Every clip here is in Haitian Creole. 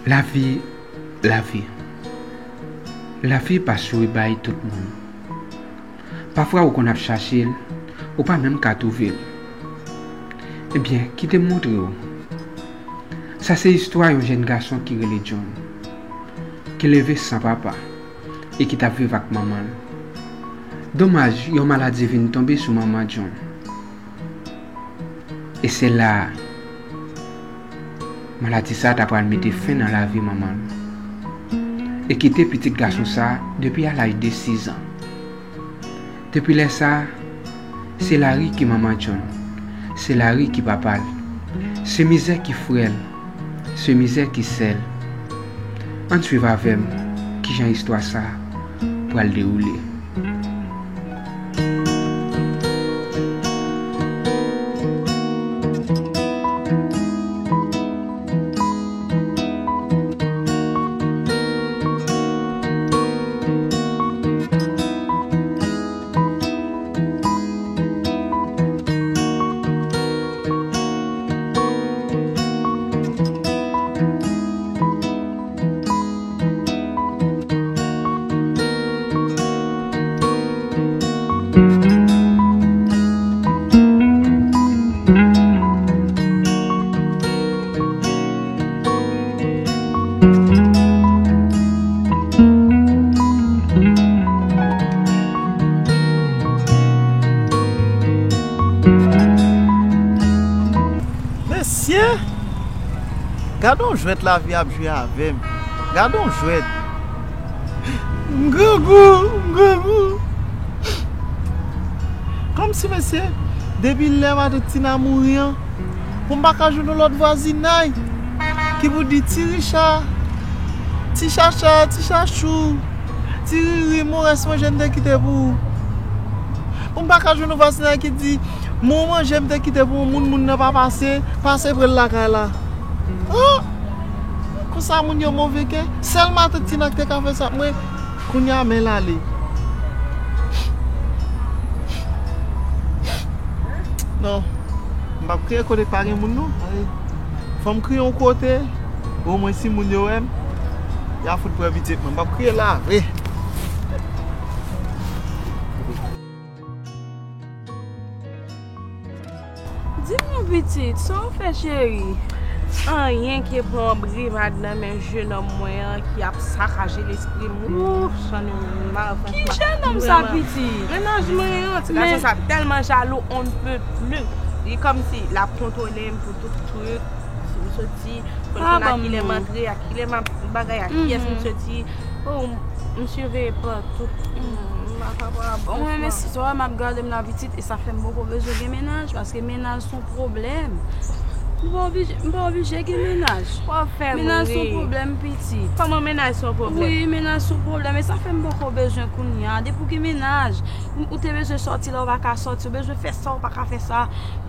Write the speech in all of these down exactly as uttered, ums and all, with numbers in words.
Lavi, lavi. Lavi pa souri bay tout moun. Pafwa ou konn ap chache l, ou pa menm ka twouve l. Ebyen, kite m montre w. Sa se istwa yon jèn gason ki rele John, ki leve san papa e ki t ap viv ak manman l. Domaj, yon maladi vin tonbe sou manman John. E se la a, maladi sa a ta pral mete fen nan lavi manman l e kite pitit gason sa a depi a laj de sis an. Depi lè sa a, se lari ki manman John, se lari ki papa l, se mizè ki frè l, se mizè ki sè l. Ann swiv avè m kijan istwa sa a pral dewoule. Mesye, gade yon jwèt lavi ap jwe avè m. Gade yon jwèt. M grangou, m grangou. Kòmsi, mesye, depi lè matant Tina mouri an, pou m pa ka jwenn yon lòt vwazinay ki pou di ti Richa, ti Chacha, ti Chachou, ti Riri, mon rès manje m te kite pou ou. Pou m pa ka jwenn yon vwazinay ki di, mon manje m te kite pou yon moun, moun nan pa pase, pase pre l lakay la. Oh! Konsa moun yo move kè. Sèl matant Tina ki te ka fè sa pou mwen. Kounye a, men l ale. Non. M p ap kriye kote k pa gen moun, non. Fò m kriye yon kote, omwen si moun yo wè m, y a fout pran pitye mwen. M p ap kriye la, vre. Di m non pitit, sa w fè cheri? Anyen ke pran brimad nan men jenòm mwen an ki ap sakaje lespri m. Ouf, Chanelma, franchman. Ki jenòm sa pitit? Mennaj mwen an, ti gason sa tèlman jalou, on ne peut plus. Li kòmsi l ap kontwole m pou tout trik. Si m soti, fò l konn a kilè m antre, a kilè m ap bagay, a kiyès m soti. Oh, m siveye patou. M pa kapab. Bon, mwen, men si sa m ap gade m la pitit, e sa fè m poko bezwen gen mennaj, paske mennaj se yon pwoblèm. M pa oblije, m pa oblije gen mennaj. W ap fè m ri. Mennaj se yon pwoblèm, pitit. Kòman mennaj se yon pwoblèm? Wi, mennaj se yon pwoblèm, e sa fè m poko bezwen kounye a. Depi w gen mennaj, ou te bezwen sòti la, ou pa ka sòti, ou bezwen fè sa, ou pa ka fè sa.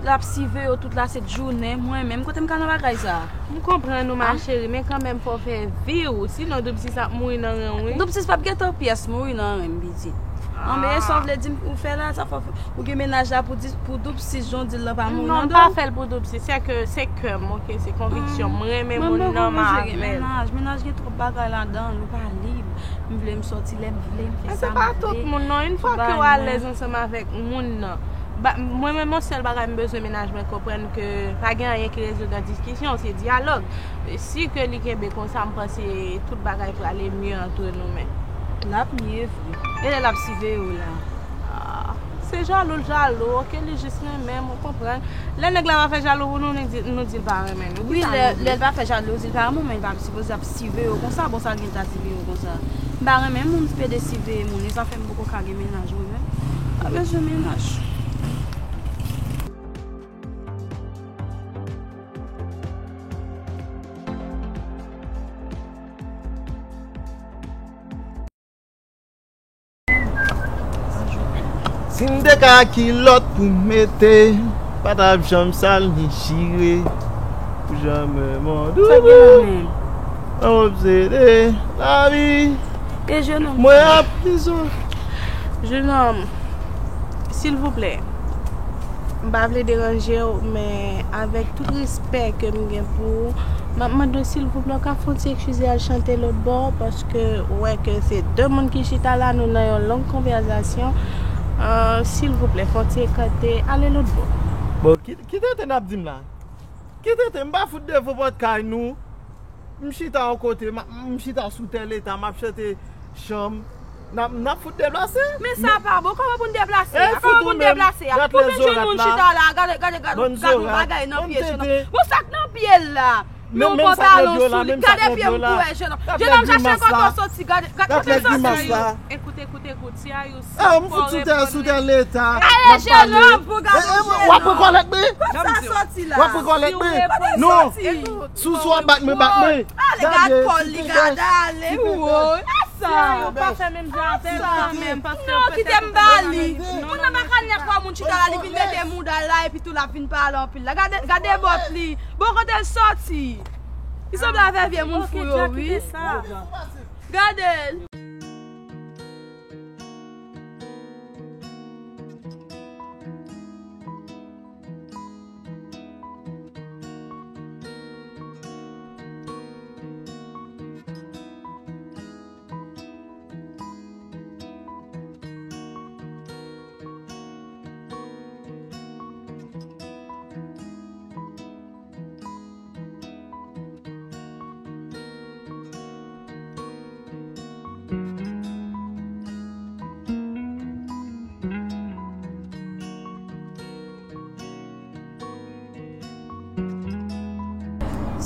L ap siveye w tout la, se jounen, mwen menm, kote m ka nan bagay sa? M konprann ou, ma cheri, men kanmenm fò w fè vi w, sinon Doub Sis ap mouri nan ren w, wi. Doub Sis p ap gentan pyès mouri nan ren m, pitit. Anben, e sa w vle di m ou fè la, sa fò ou gen mennaj la pou di, pou Doub Sis, jan w di l lan pa mouri nan do w? Non, m pa fè l pou Doub Sis, se ke se kè m, oke, se konviksyon m, m renmen moun nan, m avè l. Mennaj, mennaj gen twòp bagay ladan l, ou pa lib. M vle m sòti lè m vle, m fè sa m vle. Men se pa tout moun non, yon fwa ke w alèz ansanm avèk moun nan. Ba, mwen menm, yon sèl bagay m bezwen mennaj mwen konprann ke pa gen anyen ki rezoud nan diskisyon, se dyalòg. E si ke li kenbe konsa, m panse tout bagay prale mye antre nou, men. L ap mye vre. E lè l ap siveye w la? Ah, se jalou l jalou, oke, li jis renmen m, ou konprann. Lè nèg la pa fè jalou pou nou, nou di, nou di l pa renmen nou. Wi, lè, lè l pa fè jalouzi, l pa renmen w, men l pa sipoze ap siveye w konsa, bon, sa l gen ta siveye w konsa? M pa renmen moun ki pede siveye moun, e sa fè m poko ka gen mennaj mwen menm. Pa bezwen mennaj. Si m te ka kilòt pou m mete, pa t ap janm sal ni chire. Pou janm mò doudou. Sa gen nan men? An obsede lavi. E jenòm? Mwen ap prizon. Jenòm, silvouplè. M pa vle deranje w, men avèk tout respè ke m gen pou ou, m ap mande w, silvouplè, w ka fè yon ti eskize al chante lòt bò, paske ou wè ke se de moun ki chita la, nou nan yon long konvèsasyon. Ah, silvouplè, fè yon ti ekate, ale lòt bò. Bon, ki, ki tenten n ap di m la? Ki tenten, m pa fout devan pòt kay nou. M chita yon kote, m, m chita sou tèl eta, m ap chante chan m. N ap, n ap fout deplase. Men sa pa bon, kòman pou n deplase a? Kòman pou n deplase a? Pou vin jwenn moun chita la, gade, gade, gade, gade yon bagay nan pye jennonm. Bon, sa k nan pye l la? Yon pantalon sou li. Gade pye m pou wè jennonm. Jennonm, chache kote w soti, gade, gade kote w soti. Ekoute, ekoute, ekoute, si a yo Ah, m fout sou tè, sou tè leta. Ale, jennonm, pou gade jennonm. W ap pran kòlèt mwen? Kot sa soti la? W ap pran kòlèt mwen? Non. Si w sou ap bat mwen, bat mwen. Ale, gade kò li, gade, ale, woy. Sa yo pa fè menm jan avè l kanmenm, paske non, kite m ba li. Moun nan pa ka nèk wè moun chita la, li vin mete mouda l la, epi tou l ap vin pale anpil la. Gade, gade bòt li. Bon, kote l soti? Li sanble avè vye moun fou yo, wi. Gade l.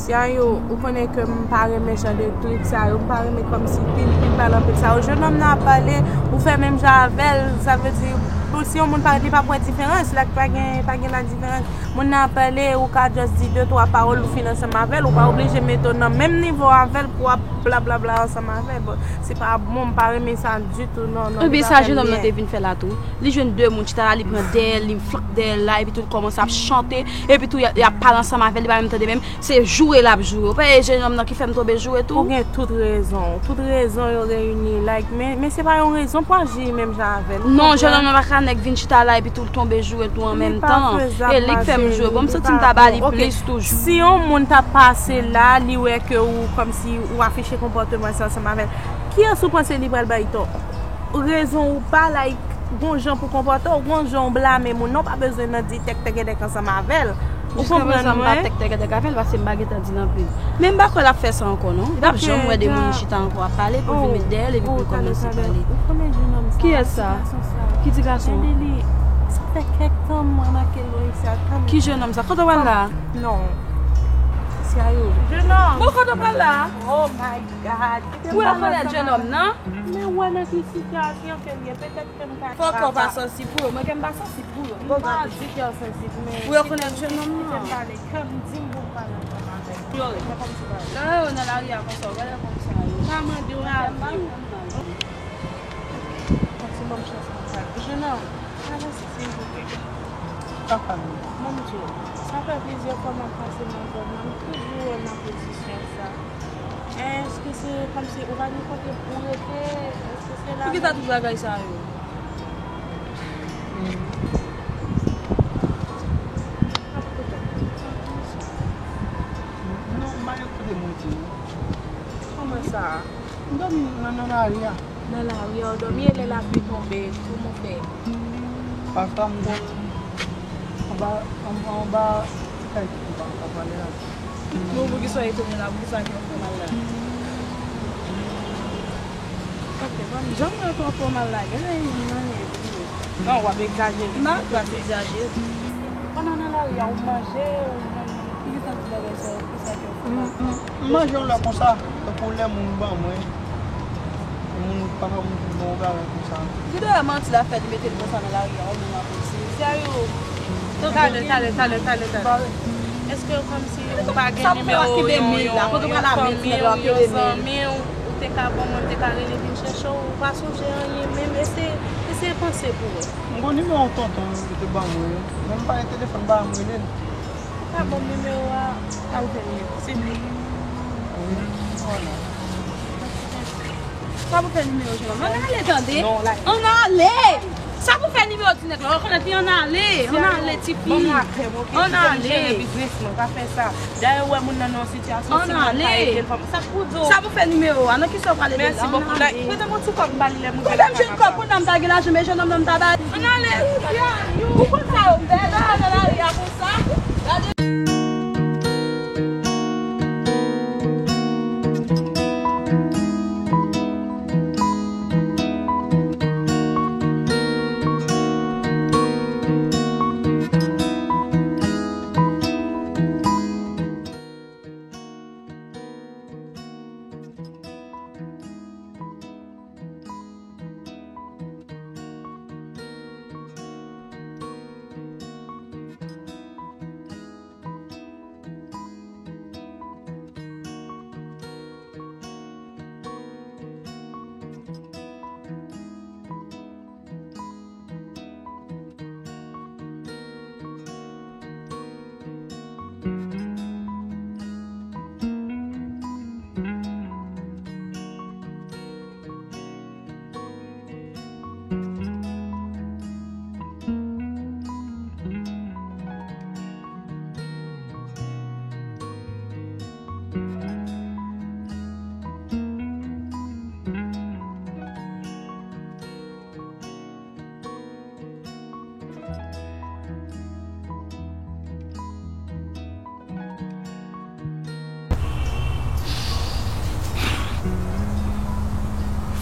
Sa yo, ou konnen ke m pa renmen jan de trik sa yo, m pa renmen kòmsi pil, pil pale anpil sa yo. Jennonm nan ap pale, ou fè menm jan avè l, sa vle di, bon, si yon moun pa, li p ap wè diferans, la pa gen, pa gen la diferans. Moun nan ap pale, ou ka just di de, twa pawòl, ou fin ansanm avè l, ou pa oblije mete w nan menm nivo avè l pou w ap blablabla ansanm avè l. Bon, se pa bon, m pa renmen sa ditou, non, non, li pa fè m byen. Ebyen, sa jennonm nan te vin fè la tou. Li jwenn de moun chita la, li pran dèyè l, li flank dèyè l la, epi tou li kòmanse ap chante, epi tou y ap, y ap pale ansanm avè l, li pa menm tande menm, se joure l ap joure. Ou pa wè jennonm nan ki fè m tonbe joure tou? Ou gen tout rezon w, tout rezon yo reyini, like, men, men se pa yon rezon pou aji menm jan avè l. Non, jennonm nan pa ka nèk vin chita la, epi tou l tonbe joure tou an menm tan. E li k fè m joure. Bon, m santi m ta ba li plis toujou. Si yon moun ta pase la, li wè ke ou kòmsi ou afiche konpòteman sa ansanm avè l, kiyès ou panse li pral bay tò? Rezon ou pa, like, gon jan pou konpòte w, gon jan w blame moun nan, ou pa bezwen nan di tèk tèkèdèk ansanm avè l. Ou konprann mwen? Jiskaprezan m pa tèk tèkèdèk avè l, paske m pa gentan di l anpil. Men m pa kwè l ap fè sa ankò, non. Li p ap janm wè de moun chita ankò ap pale, pou l vin met dèyè l, epi pou l kòmanse pale. Ou konnen jennonm sa? Kiyès sa? Ti gason sa. Ki ti gason? Gade li, sa fè kèk tan m remake l wi, sa kanmenm. Ki jennonm sa? Kote w pral la? Non. Sa yo. Jennonm. Bon, kote w pral la? Oh my God. Ou rekonèt jennonm nan? Men w wè nan ki sitiyasyon ke m ye, petèt ke m ka. Fò kè w pa sansib pou yo. Mwen ke m pa sansib pou yo. M pa di kè w sansib, men. Ou rekonèt jennonm nan? Kite m pale. Kè m di m pou m pale ansanm avè l. Yo. Fè kòmsi w pa wè. Lè w wè yo nan lari a konsa, w pa wè kòmsi w pa wè. Pa mande w avi. Kòmsi ban m chans pou m pale. Jennonm, avanse silvouplè. Papa m. Ban m di w, sa fè plizyè fwa m ap pase nan zòn nan, m toujou wè w nan pozisyon sa. Èske se kòmsi ou pa gen kote pou w rete? Èske se la menm? Poukisa tout bagay sa yo? Non, m pa gen kote m rete, non. Kòman sa? M dòmi nan, nan lari a. Nan lari a, w dòmi, e lè lapli tonbe, kòman w fè? Pafwa m konn anba, anba, anba ti kay ki anba, anba pale la. Men poukisa w etone la? Poukisa ke w fè mal la? Ok, ban m, jan m wè w fè mal la, gen lè yon moun nan nèv li ye. Non, w ap egzajere. M pa egzajere. Pandan w nan lari a, ou manje, ou jwenn, poukisa tout bagay sa yo, poukisa ke w fè mal? M, m, m manje yon lè konsa, tankou lè moun ban mwen. Moun, papa moun ki bon bagay konsa. Ki dayè manti l ap fè li mete l konsa nan lari a, ou menm ap osi. Serye. Talè, talè, talè, talè, talè. Èske kòmsi ou pa gen nimewo yon, yon, yon fanmi w, yon zanmi w, ou te ka ban mwen, m te ka rele vin chèche w, ou pa sonje anyen menm? Eseye, eseye panse pou wè. M gon nimewo tonton li te ban mwen, men m pa gen telefòn, m pa janm rele l. Ou ka ban m nimewo a, al fè l, silvouplè. Wi, vwala. Sa pou fè nimewo jennonm? Ann ale, tande. Non, la. Ann ale! Sa pou fè nimewo ti nèg la? Ou rekonèt li, ann ale, ann ale. Ti fi. Ban m lapè m, oke? Kite m jere biznis mwen, pa fè sa. Dayè, ou wè moun nan nan yon sitiyasyon, si m al ka ede l, fò m, sa k pou di w? Sa pou fè nimewo a? Nan kisa w prale deja? Mèsi bokou. Like, prete m yon ti kòb m ba li lè m rive lakay papa. Prete m jèn kòb, kounye a m ta gen lajan, men jèn nonm nan m ta ba li. Ann ale. Ou konn sa yo fè, lè w nan lari a konsa. Gade.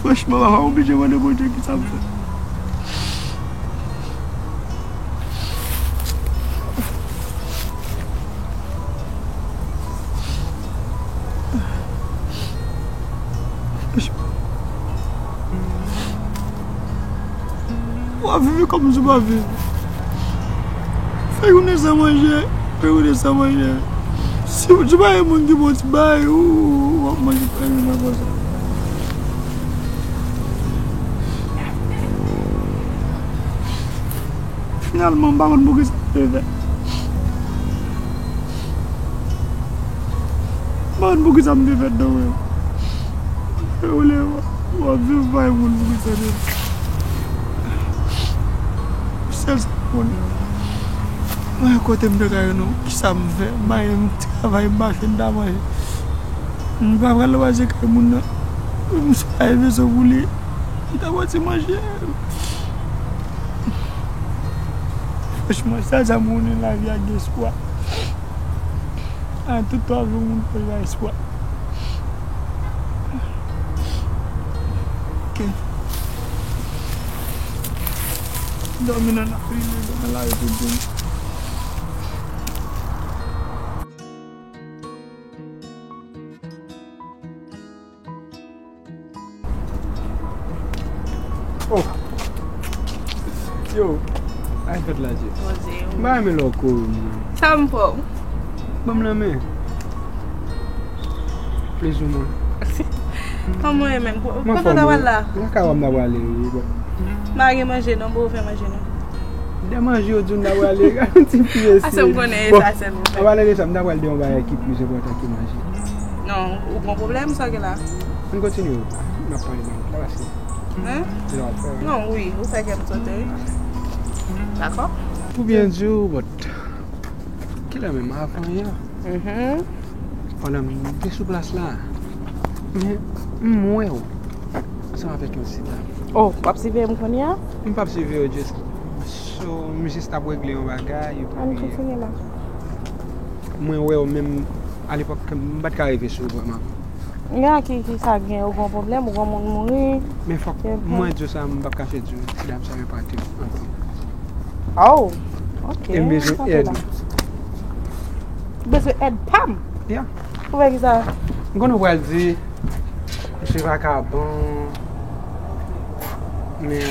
Franchman, papa, m oblije mande Bondye kisa m fè. W ap viv kòm si w pa viv. Fè jounen san manje, fè jounen san manje. Si, si w pa gen moun ki ba w ti bay, ou, ou ap manje fè jounen konsa. Finalman, m pa konn poukisa m te fè. M pa konn poukisa m te fè non, men. Ou lè w ap viv bay moun poukisa te fè. Sèl sa m konnen. Mwen kote m te ka jwenn kisa m fè. M pa gen travay, m pa fè m ta manje. M pa pral nan mache kay moun nan. M sou kay veso pou li. M ta pati manje. Franchman, sèl sa m konnen lavi a gen espwa. A tout twa jou moun pran espwa. Ok. Dòmi nan lari, nan lari tout jounen. Oh. Yo. Ay fèt la, Jess. Poze yo. M pa renmen lè w kore m nan. Sa m fè w? Ban m lanmen. Plizoumwen. Kòman w ye menm? Kote w ta pral la? Lakay w m ta prale, wi, bon. M pa gen manje non, bon, ou fè manje non. De manje yo di w m ta prale, gade yon ti pye si. Ase m konnen e sa sèl ou fè. An pale de sa, m ta pral de yon bagay ki plis enpòtan ki manje. Non, ou gon pwoblèm, sa w gen la? Ann kontinye, n ap pale nan la pase. Hein? Non, wi, ou fè kè m sote, wi. Dakò? Pou byen di w, but, kilè menm avan yè? Mhm. Pandan m te sou plas la, men m wè w ansanm avèk yon ti dam. Oh, w ap siveye m kounye a? M p ap siveye w, just, so, m jis t ap regle yon bagay, epi ann kontinye la. Mwen wè w menm, alepòk, m pa t ka rive sou w vrèman. Ya, ki, ki sa gen, ou gon pwoblèm, ou gon moun mouri. Men fòk mwen di w sa, m p ap kache di w, ti dam sa yo pa te anpil. Oh, ok. E m bezwen èd ou. Ou bezwen èd pa m? Ya. Pou fè kisa? M konnen w pral di, misye vakabon, men,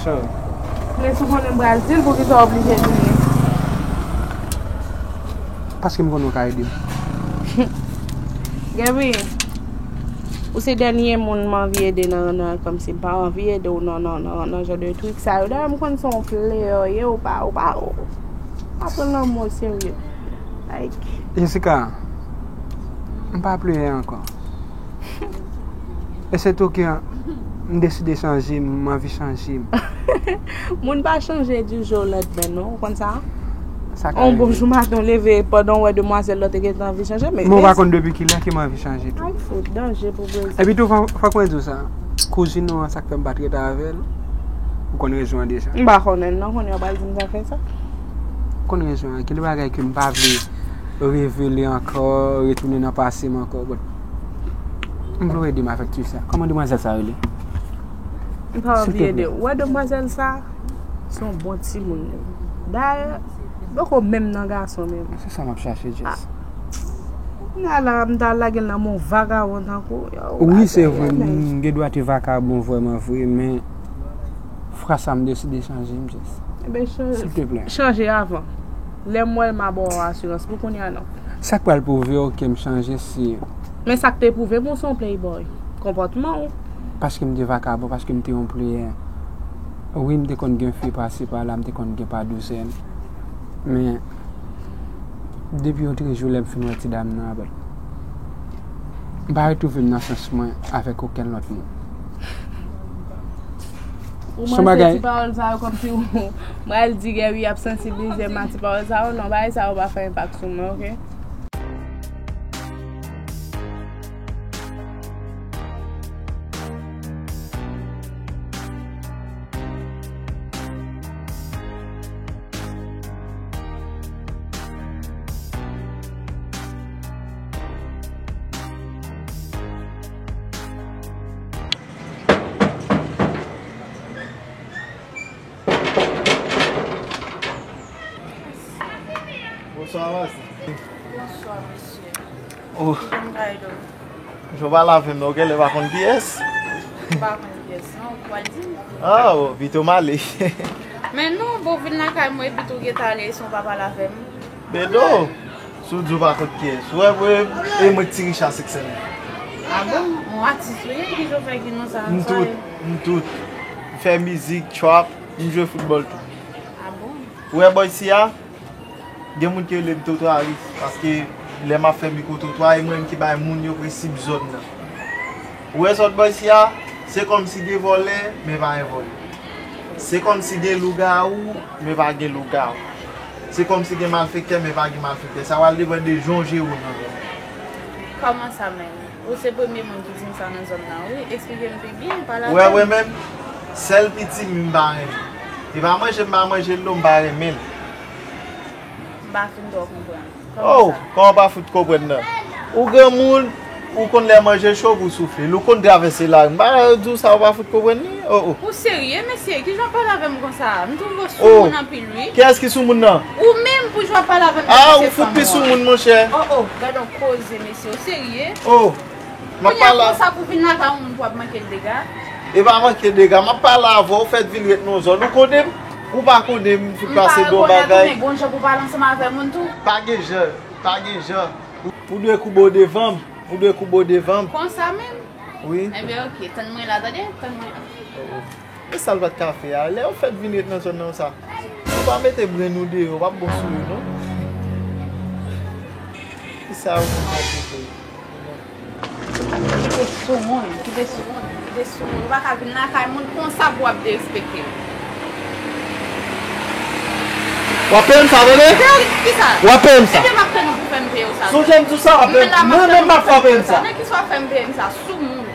sir. Men si w konnen m pral di l, poukisa w oblije di li? Paske m konnen w ka ede m. Gaby, ou se dènye moun m anvi ede nan, nan, kòmsi m pa anvi ede w nan, nan, nan, nan jan de trik sa yo. Dayè, m konn se yon flè w ye, ou pa, ou pa, ou pa pran lanmou o serye. Like, Jessica, m pa plere ankò. E se tou ke m deside chanje, m anvi chanje. Moun pa chanje du jour au lendemain, non. Ou konn sa? Sa ka On bon rive. Jou maten, w leve, pandan w wè demwazèl la, w te gentan anvi chanje, men Men w pa konn depi kilè ke m anvi chanje tou. Ay, fout, danje pou Brezil. Epi tou, fò, fòk mwen di w sa. Kouzin ou an, sa k fè m pa t rete avè l, ou konn rezon an deja. M pa konnen l non, kounye a w pral di m sa fè sa. Ou konn rezon an. Gen de bagay ke m pa vle revele ankò, retounen nan pase m ankò. But m vle w ede m avèk ti sa. Kòman demwazèl sa rele? M pa anvi ede w. Ou wè demwazèl sa? Se yon bon timoun li ye. Dayè, li poko menm nan gason menm. Se sa m ap chache, Jess. Kounye a la, m ta lage l nan men yon vagabon tankou w. Wi, se vre, m gen dwa te vakabon vrèman vre, men fwa sa m deside chanje m, Jess. Silteplè. Chanje avan. Lè m wè l, m a ba w asirans. Pou kounye a, non. Sa k pral pwouve w ke m chanje, se Men sa k te pwouve m ou se yon playboy. Konpòtman w. Paske m te vakabon, paske m te yon player. Wi, m te konn gen fi pase pa la, m te konn gen pa douzèn. Men, depi yon trezou lè m fin wè ti dam nan, apre, m pa retwouve m nan sans mwen avèk okenn lòt moun. Ou manse ti pawòl sa yo kòmsi w pral di Gary ap sansibilize m a ti pawòl sa yo. Non, bagay sa yo pa fè enpak sou mwen, oke? Bonswa, mas. Bonswa, mesye. Oh. Kijan m ka ede w? Jan w pale avè m nan, ou genlè pa konn kiyès? M pa konn kiyès, non, ou pral di m. Ah, oh, pito m ale. Men non, bon, w vin lakay mwen, epi tou w gentan ale san w pa pale avè m. Bedo, si w di w pa konn kiyès. Ou wè, e mwen k ti Richard Sixen. Ah bon? Yon atis ou ye? Kijan w fè gen non sa? M tout, m tout. M fè mizik, trap, m jwe foutbòl tou. Ah bon? Ou wè bò isi a? Gen moun ki rele m twotwaris, paske lè m ap fè mikwotrotwa, e mwen menm ki bay moun yo prensip zòn nan. Ou wè zòn bò isi a, se kòmsi gen vòlè, men pa gen vòlè. Se kòmsi gen lougawou, men pa gen lougawou. Se kòmsi gen malfektè, men pa gen malfektè. Sa pral depann de jan w jere w nan zòn nan. Kòman sa menm? Ou se premye moun ki di m sa nan zòn nan, wi. Eksplike m pi byen, pale avè m. Ou wè mwen menm, sèl pitimi m pa renmen. E pa manje m pa manje l non, m pa renmen l. M pa fin twò konprann. Oh, kòman w pa fout konprann nan? Ou granmoun, ou konn lè manje cho pou w soufle l, ou konn travèse lari. M pa di w sa, ou pa fout konprann li? Oh, oh. Ou serye, mesye? Kijan w pale avè m konsa? M twouve w soumoun anpil, wi. Kiyès ki soumoun nan? Ou menm, pou jan w ap pale avè m, ah, ou fout pi soumoun, monchè. Oh, oh, gad on koze, mesye. Ou serye? Oh, m ap pale. Kounye a konsa pou vin lakay yon moun pou w ap manke l dega? E pa manke dega, m ap pale avè w, ou fèt vin ret nan zòn. Ou konnen m? Ou pa konnen m fout pase bon bagay. M pa rekonèt ou, men gon jan pou pale ansanm avè moun tou. Pa gen jan, pa gen jan. Ou, ou dwe koube w devan m, ou dwe koube w devan m. Konsa menm? Wi. Enben, oke, tann mwen la, tande? Tann mwen la. Oh, oh. E sa l pa t ka fè a? Lè yo fèt vin ret nan zòn nan sa, ou pa mete brenn ou deyò, w ap bon sou yo, non? Ki sa ou konn fè? Kite soumoun, kite soumoun, kite soumoun. Ou pa ka vin lakay moun konsa pou w ap derespekte l. W ap peye m sa, tande? Kisa? W ap peye m sa. Ebyen, m ap tann ou pou fè m peye w sa. Sonje m di w sa, w ap peye m. Mwen menm m ap fè w peye m sa. Nan kisa w ap fè m peye m sa? Soumoun.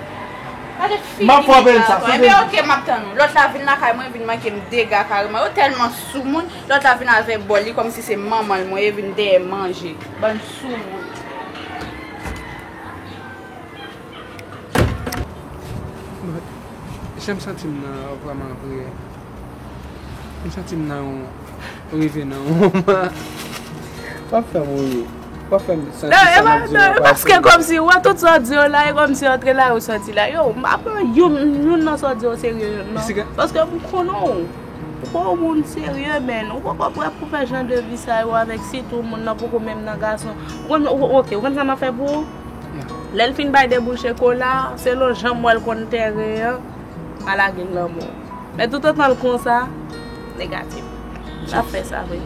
Gade figi nèg la ankò. Ebyen, oke, m ap tann ou. Lòt la vin lakay mwen, vin manke m dega kareman. Yo tèlman soumoun, lòt la vin avè bòl li kòmsi se manman l mwen ye, vin dèyè manje. Bann soumoun. Jan m santi m nan vrèman vre. M santi m nan yon, rive nan yon moman. W ap fè m ri. W ap fè m santi sa m ap di w nan pase. Non, e pa, non, e paske kòmsi, wè, tout sa w di yo la, e kòmsi antre la, ou sòti la. Yo, m pa pran youn, youn nan sa w di yo serye, non. Paske m konnen w. Ou pa yon moun serye, men. Ou poko prè pou fè jan de vi sa yo avèk sitou moun nan poko menm nan gason. Ou konn, ou, oke, ou konn sa m ap fè pou ou? Lè l fin bay debouche kola, selon jan m wè l konn tèren an, m a lage l nan men w. Men toutotan l konsa, negatif. L ap fè sa vre.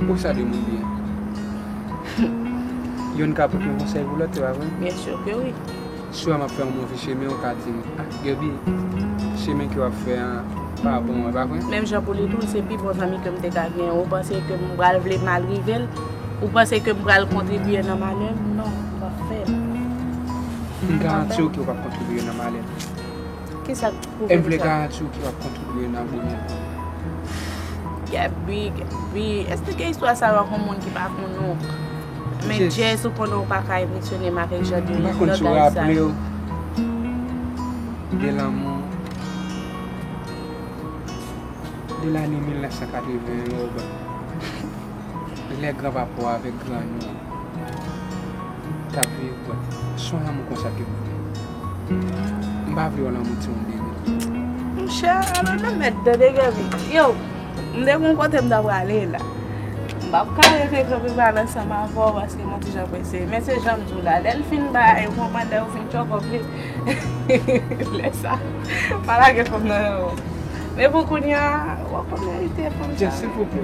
Ou sa de moun byen. Youn ka pote yon konsèy pou lòt, se pa vre? Byen si ke wi. Si w wè m ap fè yon move chemen, ou ka di m, "Ah, Gaby, chemen ke w ap fè an, pa bon, e pa vre? Menm jan pou li tou, se pi bon zanmi ke m te ka gen. Ou panse ke m pral vle mal rive l? Ou panse ke m pral kontribye nan malè l? Non, m p ap fè l. M garanti w ke w p ap kontribye nan malè l. Kisa k pwouve nou sa? E m vle garanti w ke w ap kontribye nan bonè l. Gaby, Gaby, esplike istwa sa yo ak yon moun ki pa konn ou. Men Jess, ou konnen ou pa ka enpresyone m avèk jan de langaj sa yo. M pa konn si w raple w de lanmou de lane mil nèf san katreven yo, lè granpapa w avèk grann ou t ap viv, bon, se yon lanmou konsa ke m gen. M pa vle yon lanmou timoun de mil. Monchè, alò nan mèt tande Gaby. Yo, m te gon kote m ta prale la. M p ap ka rete kanpe pale ansanm avè w paske m yon ti jan prese. Men se jan m di w la, lè l fin bay, ou konprann, lè yo fin tchòkòp li. Lè sa, pa lage fanm nan nan men w. Men pou kounye a, w ap konn merite fanm sa. Jess, silvouplè.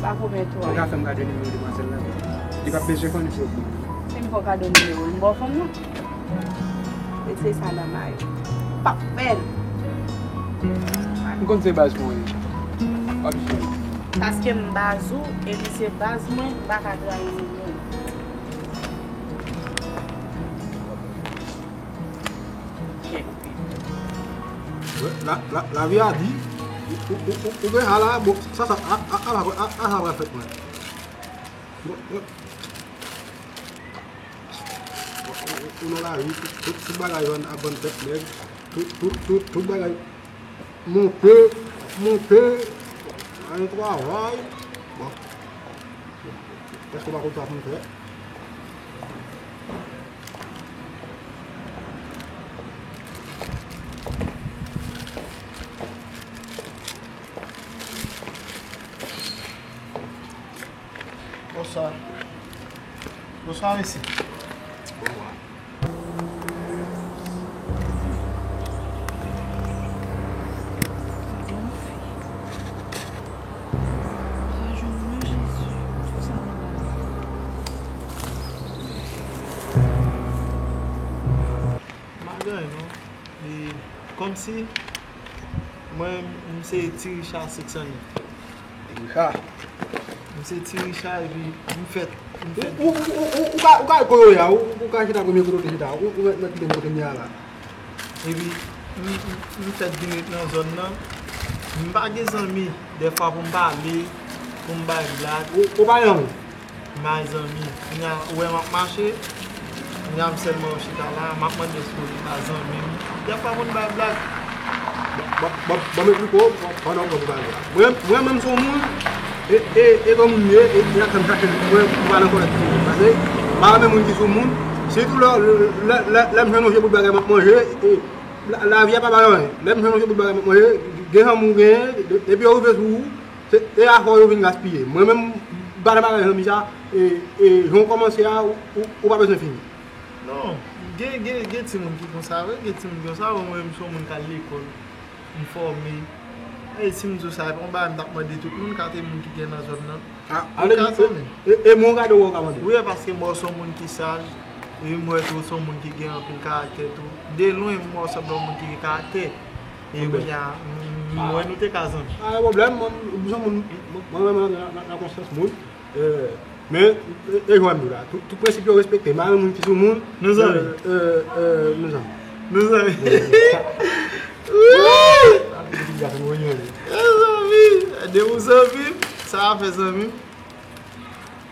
Pa pwomèt ou anyen. Ou ka fè m kado nimewo demwazèl la? Li p ap bezwen konnen se ou k ban m li. Si m fè w kado nimewo l, m ba w fanm nan. Retire sa nan may ou. Pa fè l. M konn se baz mwen ye. W ap jwenn. Paske m baz ou, epi se baz mwen, m pa ka trayi moun. La, la, lavi a di, ou, ou, ou, ou, ou gen sa la, bon, sa, sa, a, a, a, a, a, sa pral fèt mwen. Bon, bon. Bon, ou, ou, ou nan lavi, tout, tout, tout bagay vann, ap vann tèt nèg, tout, tout, tout, tout bagay monte, monte, al travay. Bon. Èske w pa konn sa pou m fè? Bonswa. Bonswa, mesye. Bonswa. M pa gen anyen non. E kòmsi mwen, m se Ti Richa sèt san nèf. Ti Richa? M se Ti Richa epi m fèt, m fèt. Ou, ou, ou, ou, ou ka, ou ka kolore a, ou, ou ka chita premye kote w te chita, ou, ou mèt, mèt kite m kote m ye a la. Epi, m, m, m fèt vin ret nan zòn nan. M pa gen zanmi, dèfwa pou m pale, pou m bay blag. Ou, ou pa gen zanmi? M pa gen zanmi. Kounye a, ou wè m ap mache, kounye a m sèlman chita la, m ap mande èske ou te ka zanmi m. Dèfwa pou n bay blag. Bon, bon, bon, bon, m eksplike w, pandan w pran pou bay blag. Mwen, mwen menm sou moun, e, e, e granmoun m ye, e, e sa k fè m chache mwen pou pa nan kòlèt sou moun. Paske m pa renmen moun ki sou moun. Sitou lè, lè, lè, lè m jwenn yon vye bout bagay m ap manje, e, la, lavi a pa bay anyen. Lè m jwenn yon vye bout bagay m ap manje, gen zanmi w genyen, de-, depi yo rive sou ou, se, e afè w yo vin gaspiye. Mwen menm, m pa nan bagay zanmi sa, e, e jan w kòmanse a, ou, ou, ou pa bezwen fini. Non, gen, gen, gen timoun ki konsa vre, gen timoun ki konsa, mwen menm m se yon moun k al lekòl. M fòme. E si m di w sa, e pa yon bagay m t ap mande tout moun, kate moun ki gen nan zòn nan. A, ale, e, e, e mwen w gade w ka mande. Wi, paske m wè w se yon moun ki saj, e m wè tou w se yon moun ki gen anpil karaktè tou. De lwen, m wè w sanble yon moun ki gen karaktè. E kounye a, m, m wè nou te ka zanmi. Pa gen pwoblèm, mwen, m se yon moun, mwen, mwen renmen nan, nan, nan konsyans moun. E, men, e, e jan m di w la, tout, tout prensip yo respekte. M pa renmen moun ki sou moun. Nou zanmi. E, e, e, nou zanmi. Nou zanmi. E, sa. Wi! Sa, pitit gason mwen, mwen. E zanmi. De ou zanmi. Sa a fè zanmi.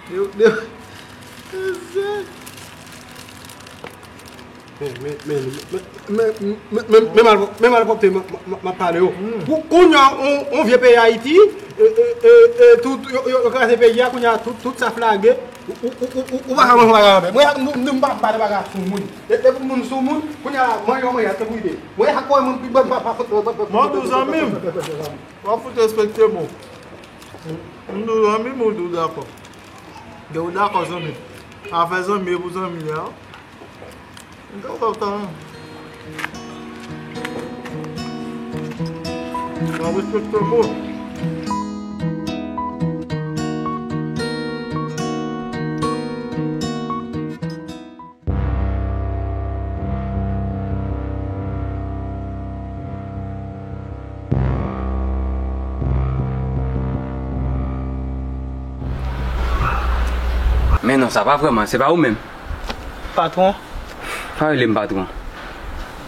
De, de, e, se. Men, men, men, men, men, men, men, men mal-, men malpwòpte m, m, m, m ap pale yo. Kou-, kounye a, on, on vye peyi Ayiti, e, e, e, e, tout, yo, yo, yo kraze peyi a, kounye a, tout, tout sa flage, ou, ou, ou, ou, ou, ou pa ka manje bagay anpè. Mwen, m, m, m pa pale bagay sou moun. E, e pou moun sou moun, kounye a, manje, manje, se pou ide. Mwen, sa kò moun pi bon, pa, pa, pa, pa, pa, mwen, tou zanmi m. W ap fout respekte m. M tou zanmi m, ou tou dakò. Gen ou dakò, zanmi m. Afè zanmi, e pou zanmi a. Mwen te kontan. Mwen respekte w. Men non, sa pa vrèman, se pa ou menm. Patwon. Pa rele m patwon.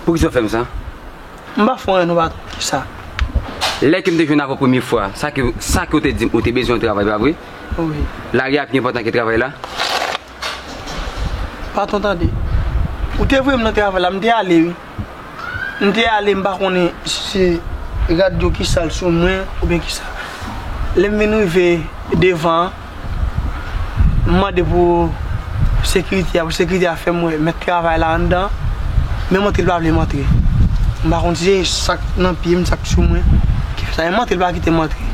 Poukisa w fè m sa? M pa fè w anyen non, patwon. Kisa? Lè ke m te jwenn avè w premye fwa, sa ke, sa ke w te di m, ou te bezwen yon travay, pa vre? Wi. Lari a pi enpòtan ke travay la? Patwon, tande. Ou te voye m nan travay la, m te ale, wi. M te ale, m pa konnen si se rad yo ki sal sou mwen oubyen kisa. Lè m vin rive devan an, m mande pou sekirite a, pou sekirite a fè m wè mèt travay la anndan, men m antre, l pa vle m antre. M pa konn si se sa k nan pye m, sa k sou mwen, ki fè sa. Men m antre, l pa kite m antre.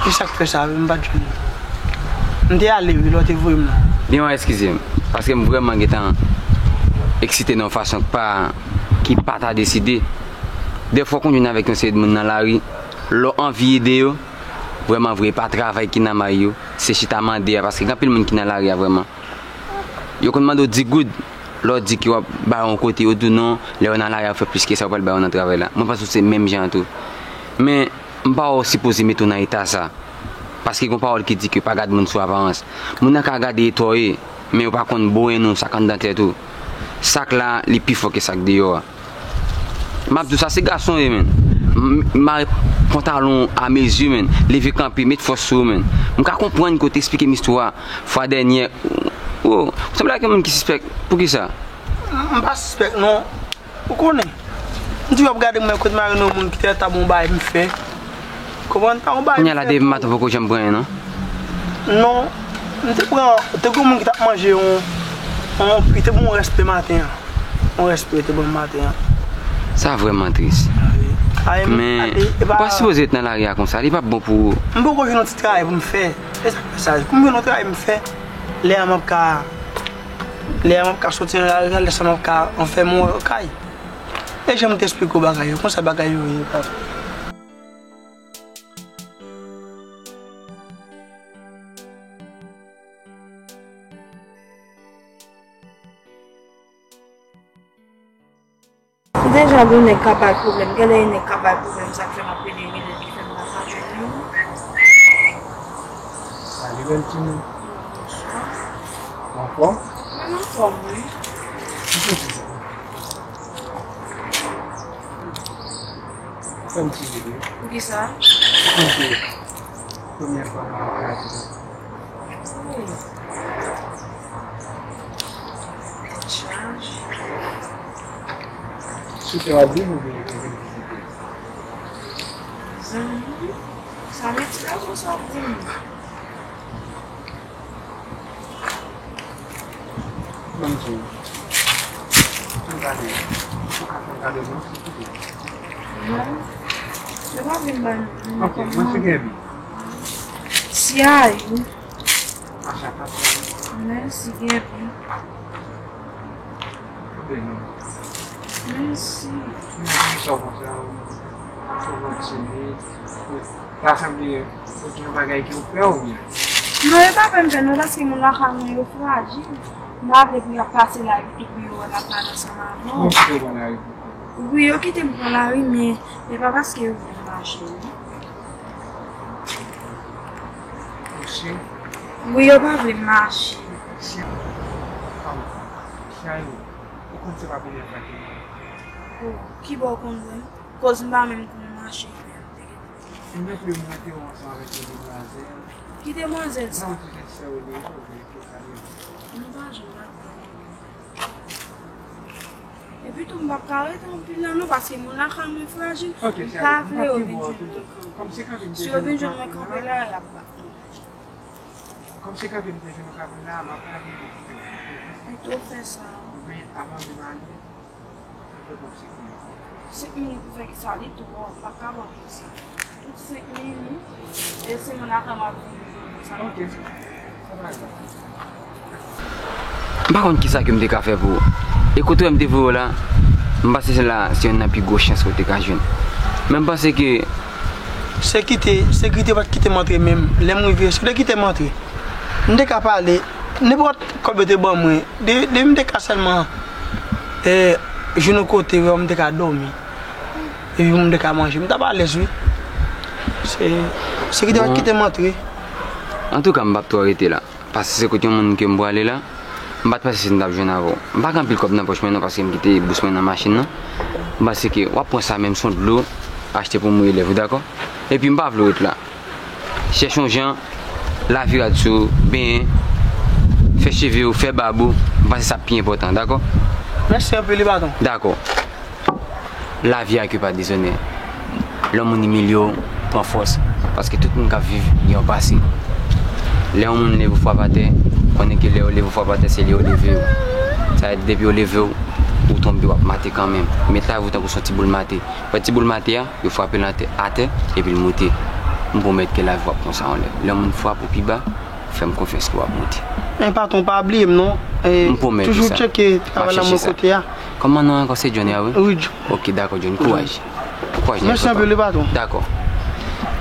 Se sa k fè sa, m pa t jwenn li. M te ale, wi, lè w te voye m nan. Byen, w eskize m, paske m vrèman gentan eksite nan yon fason k pa, ki pa ta deside. Dèfwa w konn jwenn avèk yon seri de moun nan lari, lè w anvi ede yo, vrèman vre, e pa travay ki nan may yo, se chita mande a, paske gen anpil moun ki nan lari a vrèman. Yo konn mande w dis goud, lè w di ke w ap ba yo yon kote, yo di w non, lè yo nan lari a, yo fè plis ke sa, yo pral ba yo nan travay la. Mwen panse w se menm jan an tou. Men, m pa wè w sipoze mete w nan eta sa. Paske gen yon pawòl ki di ke pa gad moun sou aparans. Moun nan ka gade eta w ye, men yo pa konn bouren nou sa k anndan tèt ou. Sa k la, li pi fò ke sa k deyò a. M ap di w sa, se gason w ye, menn. M, mare pantalon a mezi, menn. Leve kanpe, met fòs sou ou, menn. M ka konprann ke w te eksplike m istwa a fwa dènyè. O, ou sanble ak yon moun ki sispèk. Poukisa? M, m pa sispèk, non. Ou konnen. M di w ap gade mwen kote m al nan yon moun ki te ta bon bagay m fè. Konprann? Pa yon bagay m fè tou. Kounye a la, depi maten, w poko janm pran anyen, non? Non. M te pran, te gen yon moun ki t ap manje yon, yon, li te ban yon rès plen maten an. Yon rès plen li te ban m maten an. Sa vrèman tris. Men, ou pa sipoze ret nan lari a konsa, li p ap bon pou ou. M poko jwenn yon ti travay pou m fè. E sa k fè sa. Kou m jwenn yon travay m fè, lè a m ap ka Lè a m ap ka soti nan lari a, lè sa m ap ka anfèmen w kay. E jan m te eksplike w bagay yo, konsa bagay yo ye, papa. M deja di w nèg ka bay pwoblèm. Genlè e nèg ka bay pwoblèm, sa k fè m ap rele, rele, ki fè m pa ka jwenn li. Salut, bèl timoun. Bonswa. Anfòm? Mwen anfòm, wi. Fè m ti videyo. Poukisa? Paske premyè fwa mwen ap gade. Wi. Tèt chaje. Sou kè w ap di m oubyen ou vin vizite? Zanmi, sa mèt la pou sa w ap di m. Ban m di w. Fè m gade. Ou ka fè m gade non, si w kite. Non. Yo pa vin ban m. Ok, mwen se Gaby. Si a yo. Mèsi, Gaby. Kote nou? Mèsi. Mèsi, sa w konsa, ou sou yon timid. Ta sanble, ou gen yon bagay ki ou fè oubyen? Non, e pa fè m pè non, paske moun lakay mwen yo frajil. M pa vle pou y ap pase lari tou pou yo wè m ap pale ansanm avè w. Bon, kite w pran lari pou ou. Wi, yo kite m pran lari, men e pa paske yo vle m mache, non. Ou si? Wi, yo pa vle m mache. Si. Kòm, si a yo, ou konn se pa premyè fwa ke m wè w. O, ki bò w konn wè m? Koz m pa menm konn mache, men m te gen. M te vle mwen te wè w ansanm avèk yon demwazèl. Ki demwazèl sa? Non, se jis sè w li ye, oubyen ki sa li ye? M pa janm ap gade. Epi tou, m p ap ka rete anpil la non, paske moun lakay mwen frajil, m pa vle yo vin jwenn mwen kanpe. Si yo vin jwenn mwen kanpe la, y ap bat mwen. Kòm se kanpe m te jwenn ou kanpe la, m ap gade. Pito fè sa. Wi, avan de m ale, m fè kòm se ki. Senk minit pou fè kisa? Li twò, m pa kapab fè sa. Tout senk minit, e se moun lakay m ap vin jwenn sa. Ok. Sa pa grav. M pa konn kisa ke m te ka fè pou ou. E kote w wè m te voye w la, m panse se la, se youn nan pi gwo chans ke w te ka jwenn. Men m panse ke sekirite, sekirite pa t kite m antre menm. Lè m rive, se yo te kite m antre. M te ka pale, nenpòt kòb yo te ban mwen, de, de m te ka sèlman, e, jwenn yon kote, m te ka dòmi. Epi m te ka manje, m t ap alèz, wi. Se, sekirite pa t kite m antre. Antouka, m p ap twò rete la. Paske se kote yon moun ke m prale la, m pa t panse si m t ap jwenn avè w. M pa gen anpil kòb nan pòch mwen non, paske m kite bous mwen nan machin nan. M panse ke w ap pran sa menm, se yon dlo, achte pou mouye lèv ou, dakò? Epi m pa vle w ret la. Chèche yon jan, lavi rad sou ou, benyen, fè cheve w, fè bab ou, m panse sa pi enpòtan, dakò? Mèsi anpil wi, patwon. Dakò. Lavi a ke pa dezonè. Lè yon moun imilye w, pran fòs. Paske tout moun k ap viv gen yon pase. Lè yon moun leve w frape atè, konnen ke lè yo leve w frape atè, se lè yo leve w. Sa vle di depi yo leve w, ou tonbe, w ap mate kanmenm. Met lavi w tankou se yon ti boul mate. Wè ti boul mate a, yo frape l atè, atè, epi l moute. M pwomèt ke lavi w ap konsa anlè. Lè yon moun frape w pi ba, fè m konfyans ke w ap moute. Men patwon, pa bliye m non. E, m pwomèt ou toujou sa. Tcheke travay la mwen kote a. Kòman non ankò, se Johnny a, wi? Wi, Johnny. Ok, dakò, Johnny. Kouraj. Kouraj, mèsi anpil, patwon. Dakò.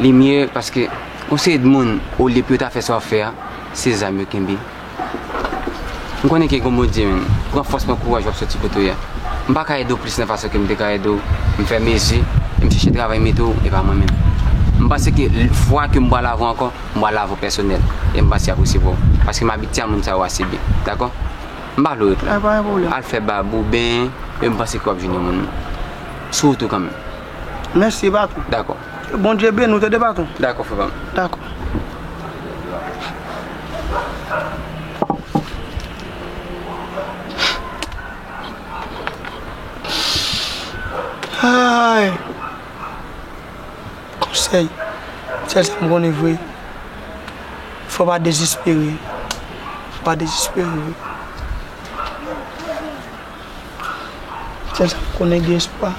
Li mye paske yon seri de moun, olye pou yo ta fè sa w ap fè a, se zam yo kenbe. M konnen ke gon Bondye menm. Pran fòs, pran kouraj, w ap soti kote w ye a. M pa ka ede w plis nan fason ke m te ka ede w. M fèmen je, e m chèche travay mete w, e pa mwen menm. M panse ke fwa ke m pral avè w ankò, m pral avè w pèsonèl. E m panse y ap resevwa w. Paske m abitye a moun sa yo ase byen. Dakò? M pa vle w ret la. A, pa gen pwoblèm. Al fè bab ou, benyen, e m panse ke w ap jwenn yon moun sou wout ou kanmenm. Mèsi, patwon. Dakò. Bondye beni w, tande, patwon. Dakò, frè pa m. Dakò. Ay. Konsèy. Sèl sa m konnen vre. Fò pa dezespere. Fò pa dezespere vre. Sèl sa m konnen, gen espwa.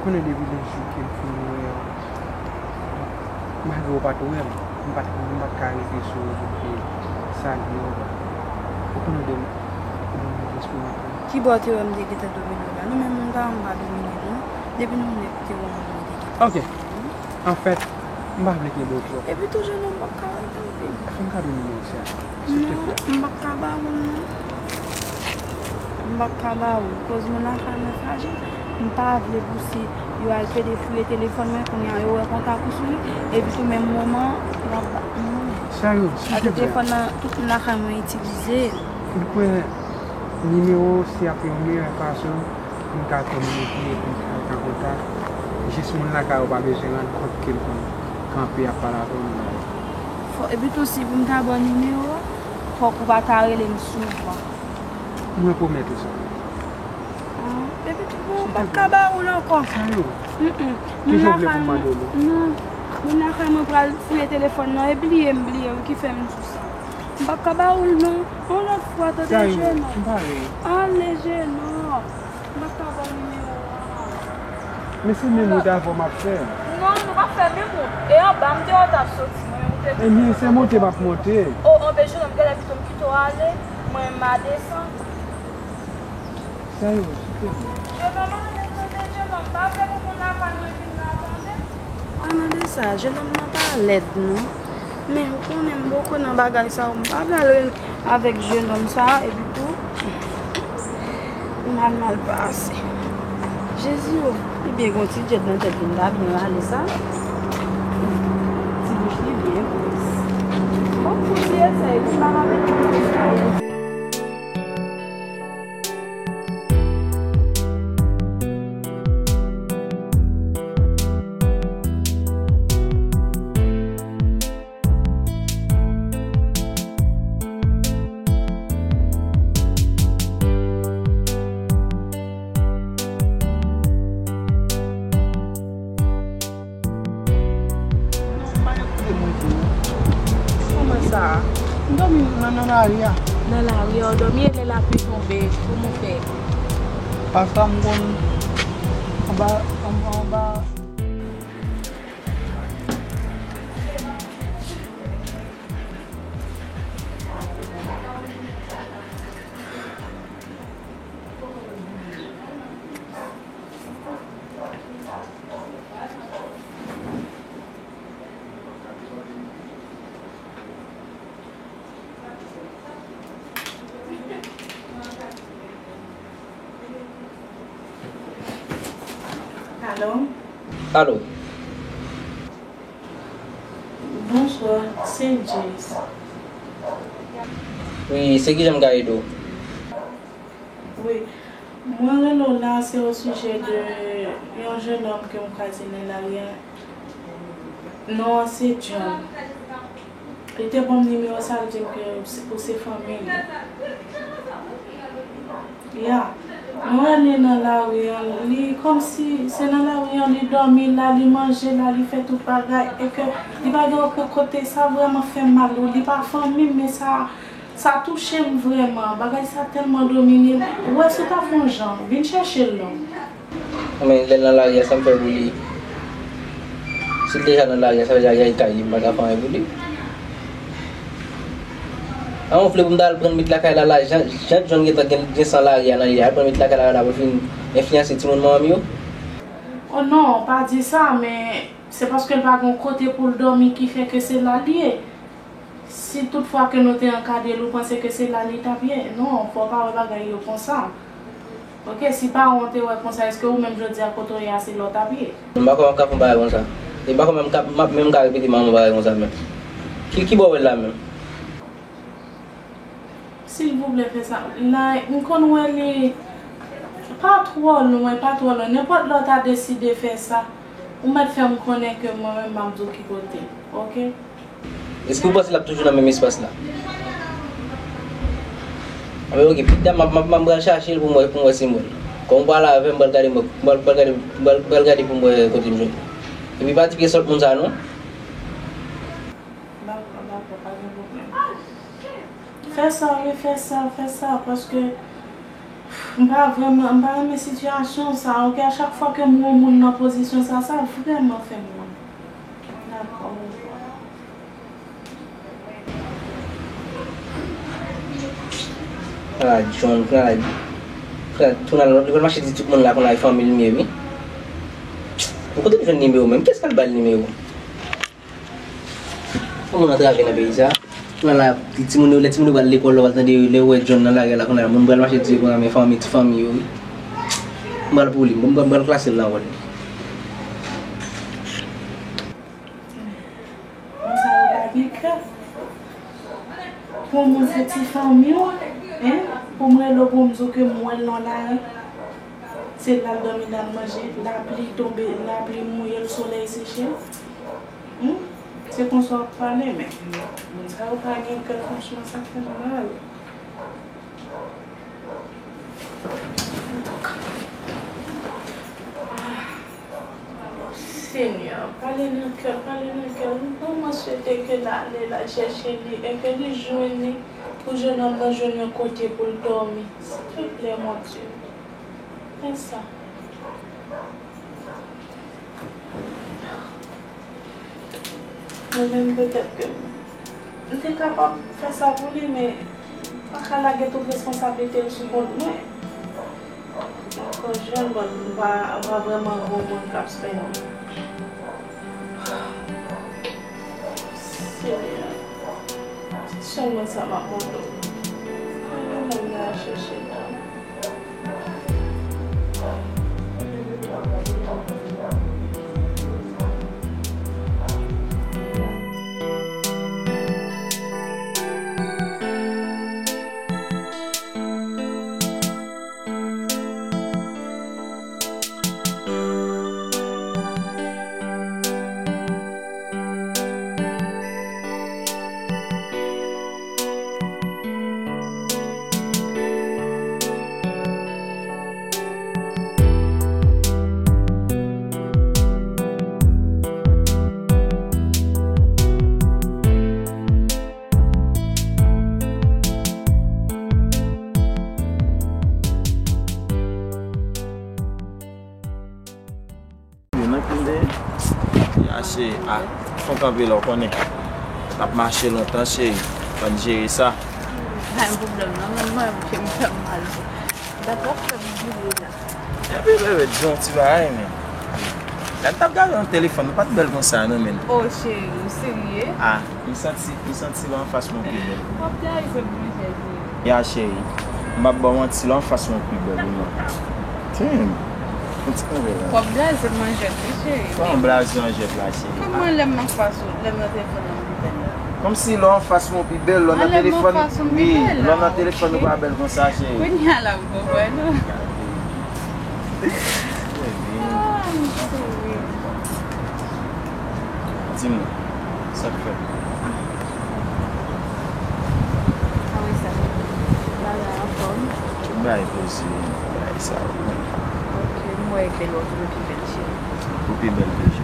Ou konnen depi lè jou ke m fin wè w, malgre w pa t wè m, m pa t, m pa t ka rete sou ou pou m te salye w. Ou konnen de m, ou konnen de m. Kibò w te wè m te gentan domine w la? Non, men moun pa, m pa domine w non. Depi nou nèt te wè m, mwen te gentan domine w. Ok. Anfèt, m pa vle kenbe w twòp. Epi tou, jennonm, m p ap ka rete anpil. Fè m kado nimewo sa, silteplè. Non, m p ap ka ba ou l non. M p ap ka ba ou l. Koz moun lakay mwen frajil. M pa vle pou si yo al pede fouye telefòn mwen, kounye a yo wè kontak ou sou li. Epi tou menm moman, y ap ba, non. Serye, silteplè. Paske telefòn nan, tout moun lakay mwen itilize l. Ou kwè nimewo se ap yon meyè fason pou n ka kominike, pou n ka, ka kontak. Jis moun lakay ou pa bezwen rann kont ke l konn kanpe ap pale avè w nan lari. Fò, epi tou, si pou m ta ba w nimewo a, fòk ou pa ta rele m souvan. Mwen pwomèt ou sa. Ah, epi tou, bon, m p ap ka ba ou l ankò. Sa yo? Mm, mm. Ki jan w vle pou m mande w li? Non. Moun lakay mwen pral fouye telefòn nan, e bliye m bliye w ki fè m di w sa. M p ap ka ba ou l non. Yon lòt fwa, tande, jennonm. Ale, jennonm. M p ap ka ba w nimewo a. Men se menm wout avè w m ap fè. Non, nou p ap fè menm wout. E anba, m te wè w t ap soti. Mwen menm, ou te di. Ebyen, se monte m ap monte. O, anben, jennonm, genlè pito m kite w ale. Mwen menm, m a desann. Sa yo, silteplè. Jennonm, ale, tande, jennonm. M pa vle pou moun lakay mwen vin la, tande. Palan de sa, jennonm nan pa lèd non. Men ou konnen m poko nan bagay sa yo, m pa pral ret avèk jennonm sa, epi tou m al mal pase. Jezi o, li byen gen yon ti djèd nan tèt li, m ta byen rale sa. Ti bouch li byen plis. Bon, pou ti eseye, ti pa ka mete. Kòman sa? M dòmi nan, nan lari a. Nan lari a, w dòmi e lè lapli tonbe, kòman w fè? Pafwa m konn anba, anba, anba. Alo? Alo? Bonswa, se Jess. Wi, se kijan m ka ede w? Wi, mwen rele w la, se o sijè de yon jennonm ke m kwaze nan lari a. Non an se John. Li te ban m nimewo sa, l di m ke ou se fanmi li. Ya. Mwen wè li nan lari an, li kòmsi se nan lari an li dòmi la, li manje la, li fè tout bagay, e ke li pa gen okenn kote, sa vrèman fè m mal wi. Li pa fanmi m, men sa, sa touche m vrèman. Bagay sa tèlman domine m. Ou wè si w ta fè yon jan, vin chèche l non. Men lè l nan lari a, sa m fè pou li? Si l deja nan lari a, sa vle di lari a e kay li, m pa ka fè anyen pou li. A, ou vle pou m ta al pran met lakay la, la, jan, jan John gentan gen, gen san lari a nan li a, al pran met lakay la, la, pou l vin enfliyanse timoun manman m yo? O non, pa di sa, men se paske l pa gen yon kote pou l dòmi ki fè ke se la l ye. Si tout fwa ke nou te ankadre l, ou panse ke se la li t ap ye? Non, fò w pa wè bagay yo konsa. Oke, si paran w te wè konsa, èske ou menm jodi a kote w ye a se la w t ap ye? M pa kwè m ap ka fè yon bagay konsa. E m pa kwè m ap ka, m ap menm ka repete manman bagay konsa menm. Ki, ki bò w wè l la menm? Silvouplè fè sa. La, m konn wè li pa twò lwen, pa twò lwen. Nenpòt lè w ta deside fè sa, ou mèt fè m konnen ke mwen menm m ap di w ki kote. Oke? Èske w panse l ap toujou nan menm espas la? Anben oke, pita m ap, m ap, m ap pral chache l pou m wè, pou m wè si m wè l. Kòm ou pale avè m, m pral gade, m pral, m pral gade, m pral, m pral gade pou m wè kote m jwenn li. Epi pa di pye sòt moun sa non. Dakò, dakò, pa gen pwoblèm. Fè sa, wi, fè sa, fè sa, paske m pa vrèman, m pa renmen sitiyasyon sa, oke? A chak fwa ke m wè yon moun nan pozisyon sa, sa vrèman fè m mal. Dakò, orevwa. Ah, John, ah, frè, tounen lòt, li pral mache di tout moun la konn ay fanmi l m ye, wi. Bon, kote l jwenn nimewo menm? Kiyès k al ba l nimewo? Yon moun antrave nan peyi sa. Tounen la, timoun yo, lè timoun yo pral lekòl, lè w pral tande, lè w wè John nan lari a la, kounye a, moun pral mache di yo konn ay fanmi, ti fanmi yo, wi. M pral pou li, m pral, m pral klase l nan wòl. Moun sa yo pa gen kè. Pou yon moun se ti fanmi w, en, pou m rele w pou m di w ke m wè l nan lari, se l al dòmi, l al manje, lapli tonbe, lapli mouye l, solèy seche l. Hmm? Se konsa w ap pale, men moun sa yo pa gen kè, franchman, sa fè m mal. Senyè, pale nan kè l, pale nan kè l. Mwen, mwen swete ke l ale, l al chèche li, e ke li jwenn li, pou jennonm nan jwenn yon kote pou l dòmi. Silvouplè, Bondye. Fè sa. Mwen menm, petèt ke m te kapab fè sa pou li, men m pa ka lage tout responsablite l sou kont mwen. Ankò jèn, bon, m pa, m pa vrèman gon moun k ap swen mwen. Senyè, se sèlman sa m ap mande w. Mwen menm la chèche l. Yo nan kin de. Ya cheri, a, fon kanpe la, w konnen. N ap mache lontan, cheri. Fò n jere sa. Pa gen pwoblèm non, men mwen, pye m fè m mal. Dat w ap fè m vire la. Epi, bebe, di yon ti bagay, men. Lè n t ap gade nan telefòn, ou pa t bèl konsa, non, men. O, cheri, ou serye? A, m santi, m santi lè w anfas mwen pi bèl. W ap trayi sèm pi chè, cheri. Ya, cheri. M p ap ba w manti, lè w anfas mwen pi bèl, wi, non. Damn. Yon ti kanpe la. W ap blaze manjèt wi, cheri. Kòman blaze manjèt la, cheri? Kòman lè m anfas ou, lè m nan telefòn nan m pi bèl la? Kòmsi lè w anfas mwen w pi bèl, lè w nan telefòn, wi, lè w nan telefòn ou pa bèl konsa, cheri. Kounye a la m konprann ou. Ah, m souri. Di m, sa k fèt? Kòman sa? Bagay anfòm? Tout bagay poze, bagay sa yo. Ok, m wè e bèl w ap pi bèl, cheri. Ou pi bèl ke je.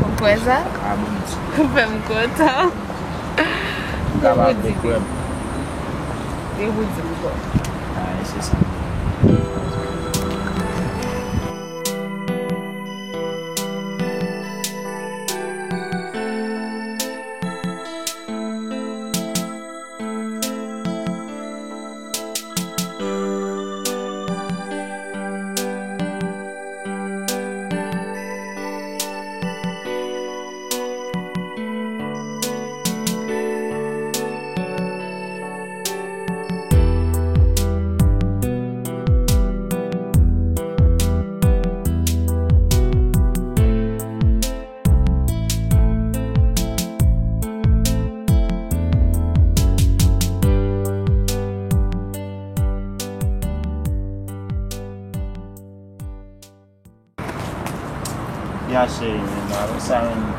Ou kwè sa? A, bon, m di. Ou fè m kontan. M kapab de kwè m. E ou di m kwè. A, e se sa. Ya cheri, men apre sa menm,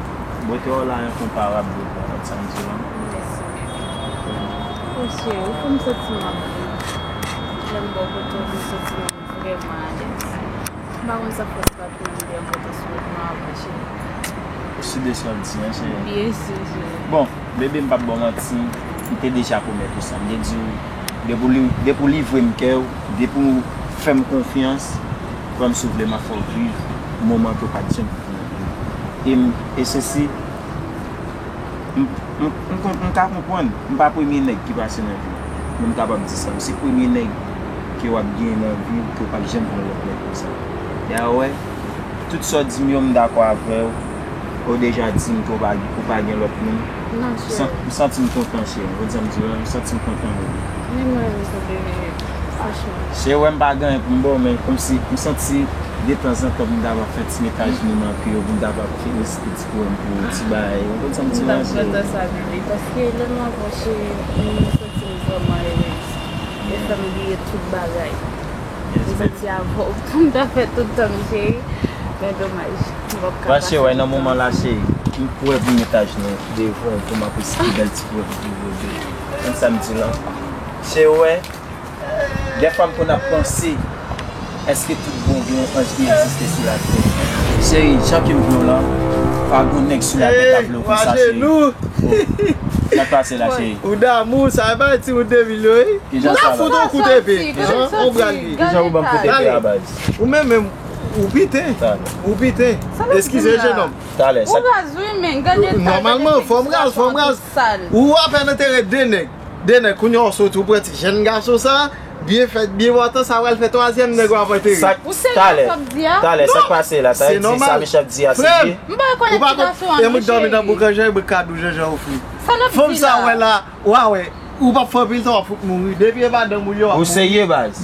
bote w la enkonparab, bro, konprann sa m di w la? Mèsi, bebe. O cheri, ou fè m santi m ap viv. Lè m bò kote w, m santi m vrèman alèz. M pa konn sa k fè se pa t menm de enpòtans pou mwen avè w, cheri. Ou si de sa w di an, cheri? Byen si, cheri. Bon, bebe, m p ap ba w manti, m te deja pwomèt ou sa. M te di w, depi w li-, depi w livre m kè w, depi w fè m konfyans, kwè m si w vle, m ap fè w viv moman ke w pa t janm viv nan vi w. E m, e sesi, M, m, m, m ka konprann, m pa premye nèg ki pase nan vi w. Men m kapab di sa, ou se premye nèg ke w ap gen nan vi w, ke w p ap janm gen yon lòt nèg konsa. Dayè, w wè, tout sa w di m yo, m dakò avè w. Ou deja di m ke w pa, ou pa gen lòt moun. Non, cheri. M san-, m santi m kontan, cheri. Ou konn sa m di w la, m santi m kontan, bebe. Ni mwen menm tou, bebe. Franchman. Cheri, w wè m pa gen anyen pou m ba w, men kòmsi m santi detanzantan pou m ta va fè ti mesaj nou nan ke yo, pou m ta va fè ti pwen pou ti bagay. Ou konn sa m di la, cheri? M t ap kontan sa, bebe, paske lè nou anvan cheri, m santi m vrèman erez. Li fè m bliye tout bagay. M santi avè w pou m ta fè tout tan m, cheri. Men domaj, m p ap ka pase tout tan ansanm. Wè, nan moman la, cheri, m prè pou m met aj nou devan w pou m ap esplike bèl ti prèv pou w, bebe. Konn sa m di la? Cheri, wè, dèfwa m konn ap panse, èske tout bon gen yon anj ki egziste sou latè? Cheri, jan ke m vle w lan, pa gen nèg sou latè k ap vle w konsa, cheri. Sa k pase la, cheri? Ou damou, sa e pa ti wout de vil yo, wi. Kijan sa va? Fout yon kout epe. Kijan ou pral ye? Kijan ou ban m kout epe a, baz? Ou menm menm, ou piten. Ou piten. Eskize, jenòm. Talè, sa. Ou raz wi, men gade. Nòmalman, fò m raz, fò m raz. Ou apèn antere de nèg. De nèg, kounye a w soti, ou pran ti jèn gason sa, byen fèt, byen pòtan, sa pral fè twazyèm nèg w ap antere. Sa, talè, talè, sa k pase la, sa vle di sa mesye ap di a, se vre? M pa rekonèt ti gason an, non, cheri. E mwen k dòmi nan boukan jan, e mwen k ka dou jan jan ou fri. Fanm sa wè la, w a wè, ou p ap fè anpil tan, w ap fout mouri. Depi e madanm ou ye, w ap mouri. Ou serye, baz?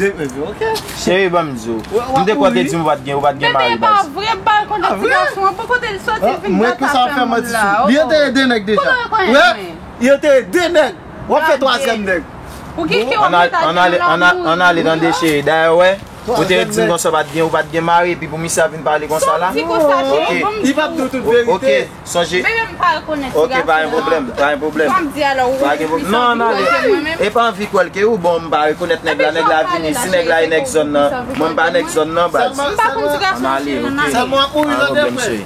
Ok. Cheri, ban m di w. M te kwè w te di m ou pa t gen, ou pa t gen mari, baz. Bebe, e pa vre, m pa rekonèt ti gason an, pou kote l soti vin gata fè moun la. Li antere de nèg deja. Kote w rekonèt mwen? Li antere de nèg. W ap fè twazyèm nèg. Ou gen kè w ap met al nan lòt moun. Ann ale, tande cheri. Dayè, wè, ou te di m konsa w pa t gen, ou pa t gen mari, epi pou misye a vin pale konsa la? Sa w di konsa, cheri? Bon, li p ap di w tout verite. Ok, sonje. Bebe, m pa rekonèt ti gason an. Ok, pa gen pwoblèm, pa gen pwoblèm. Sa w di a la, ou wè misye a vin koze mwen menm? E pa anvi kwè l ke ou, bon, m pa rekonèt nèg la, nèg la vini, si nèg la e nèg zòn nan, mwen m pa nèg zòn nan, baz. M pa konn ti gason an, cheri, ann ale. Sèlman w ap mouri nan de frè.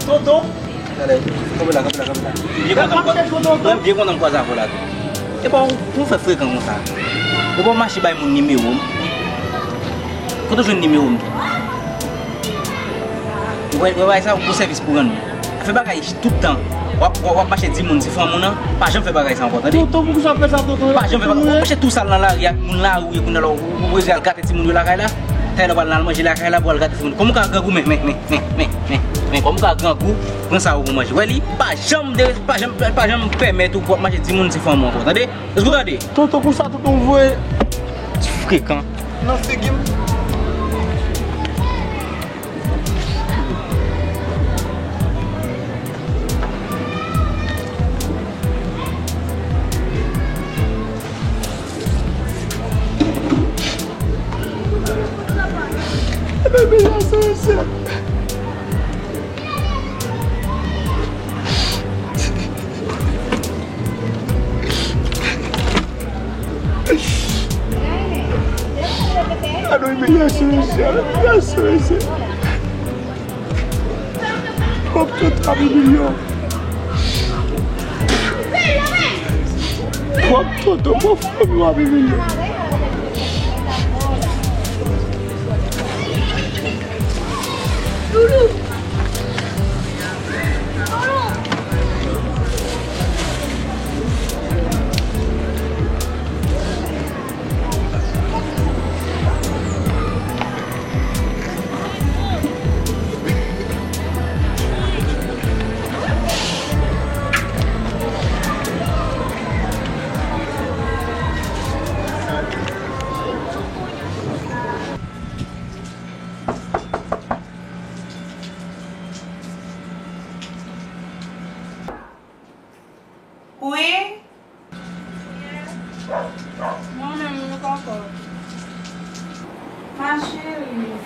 Tonton! Gade, kanpe la, kanpe la, kanpe la. Byen kontan m kwa-, mwen byen kontan m kwaze avè w la tou. Epa w, ou fè frekan konsa. Ou pa mache bay moun nimewo m. Kote w jwenn nimewo m tou? Ou wè, ou wè bagay sa, ou sèvis pou rann. Fè bagay tout tan. W ap, w ap, w ap mache di moun se fanmi w nan. Pa janm fè bagay sa ankò, tande? Tonton, poukisa w fè sa, tonton? Pa janm fè bagay. W ap mache tou sal nan lari ak moun lari, kounye a la, ou, ou, ou al gate timoun yo lakay la. Talè w pral al manje lakay la, pou al gade timoun. Kòman w ka grangou, men, men, men, kòman w ka grangou, pran sa yo pou manje. Wè li, pa janm de, pa janm, pa janm pèmèt ou pou ap mache di moun se fanmi w ankò, tande? Èske w tande? Tonton, konsa tonton voye. Ti frekan. Nan figi m. Bebe, ya se, se. Ano, imilyasyonèl, imilyasyonèl. Pwòp tonton ap imilye w. Pwòp tonton, pwòp fanmi w ap imilye w. Wi. Mwen menm, mwen poko. Ma chérie.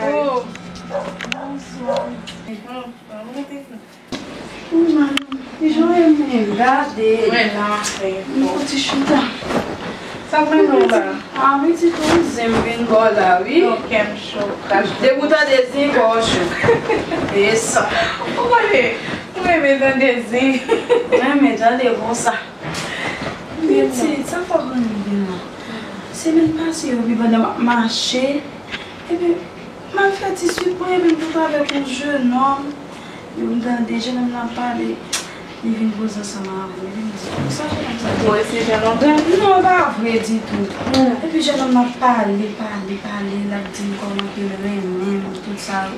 Oh, bonsoir. Wi, madanm. Jan e men, gade. Mwen nan, se yon ti chita. Sa k mennen w la? A, pitit, ou zen m vin bò w la, wi. Yo, kè m cho. Depi w tande zen, kò w cho. E sa. Ou konnen, ou renmen tande zen. Mwen renmen tande konsa. Pitit, sa fè w konn vin la? Semèn pase yo, pi pandan m ap mache, epi m al fè ti swit mwen, epi m twouve avèk yon jenòm. Yo, m tande jenòm nan ap pale, li vin poze ansanm avè m, epi m di, "Sa jenòm sa di?" Bon, e se jenòm nan? Non, pa vre ditou. Hmm. Epi jenòm nan ap pale, pale, pale, l ap di m kòman ke l renmen m, tout sa yo.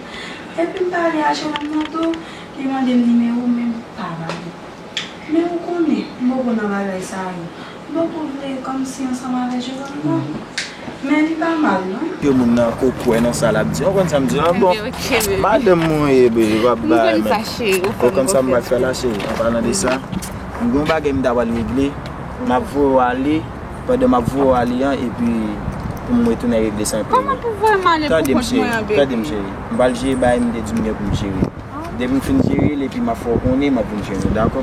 Epi m pale a jenòm nan tou, li mande m nimewo m, men m pa ba li. Men ou konnen, m poko nan bagay sa yo. M poko vle kòmsi ansanm avè jenòm nan. Men li pa mal, non. Ke moun nan ko kwè nan sa l ap di. Ou konn sa m di la? Bon, madanm mwen ye, bebe, w ap bay, men ou konn sa m pral fè la, cheri. An palan de sa, m gen yon bagay m ta pral regle. M ap voye w ale. Pandan m ap voye w ale an, epi pou m retounen regle sa an premye. Kòman pou voye m ale pou kont mwen an, bebe? Tande m, cheri. M pral jere bagay m te di w m gen pou m jere. Depi m fin jere l, epi m ap fè w konnen, m ap vin jwenn ou, dakò?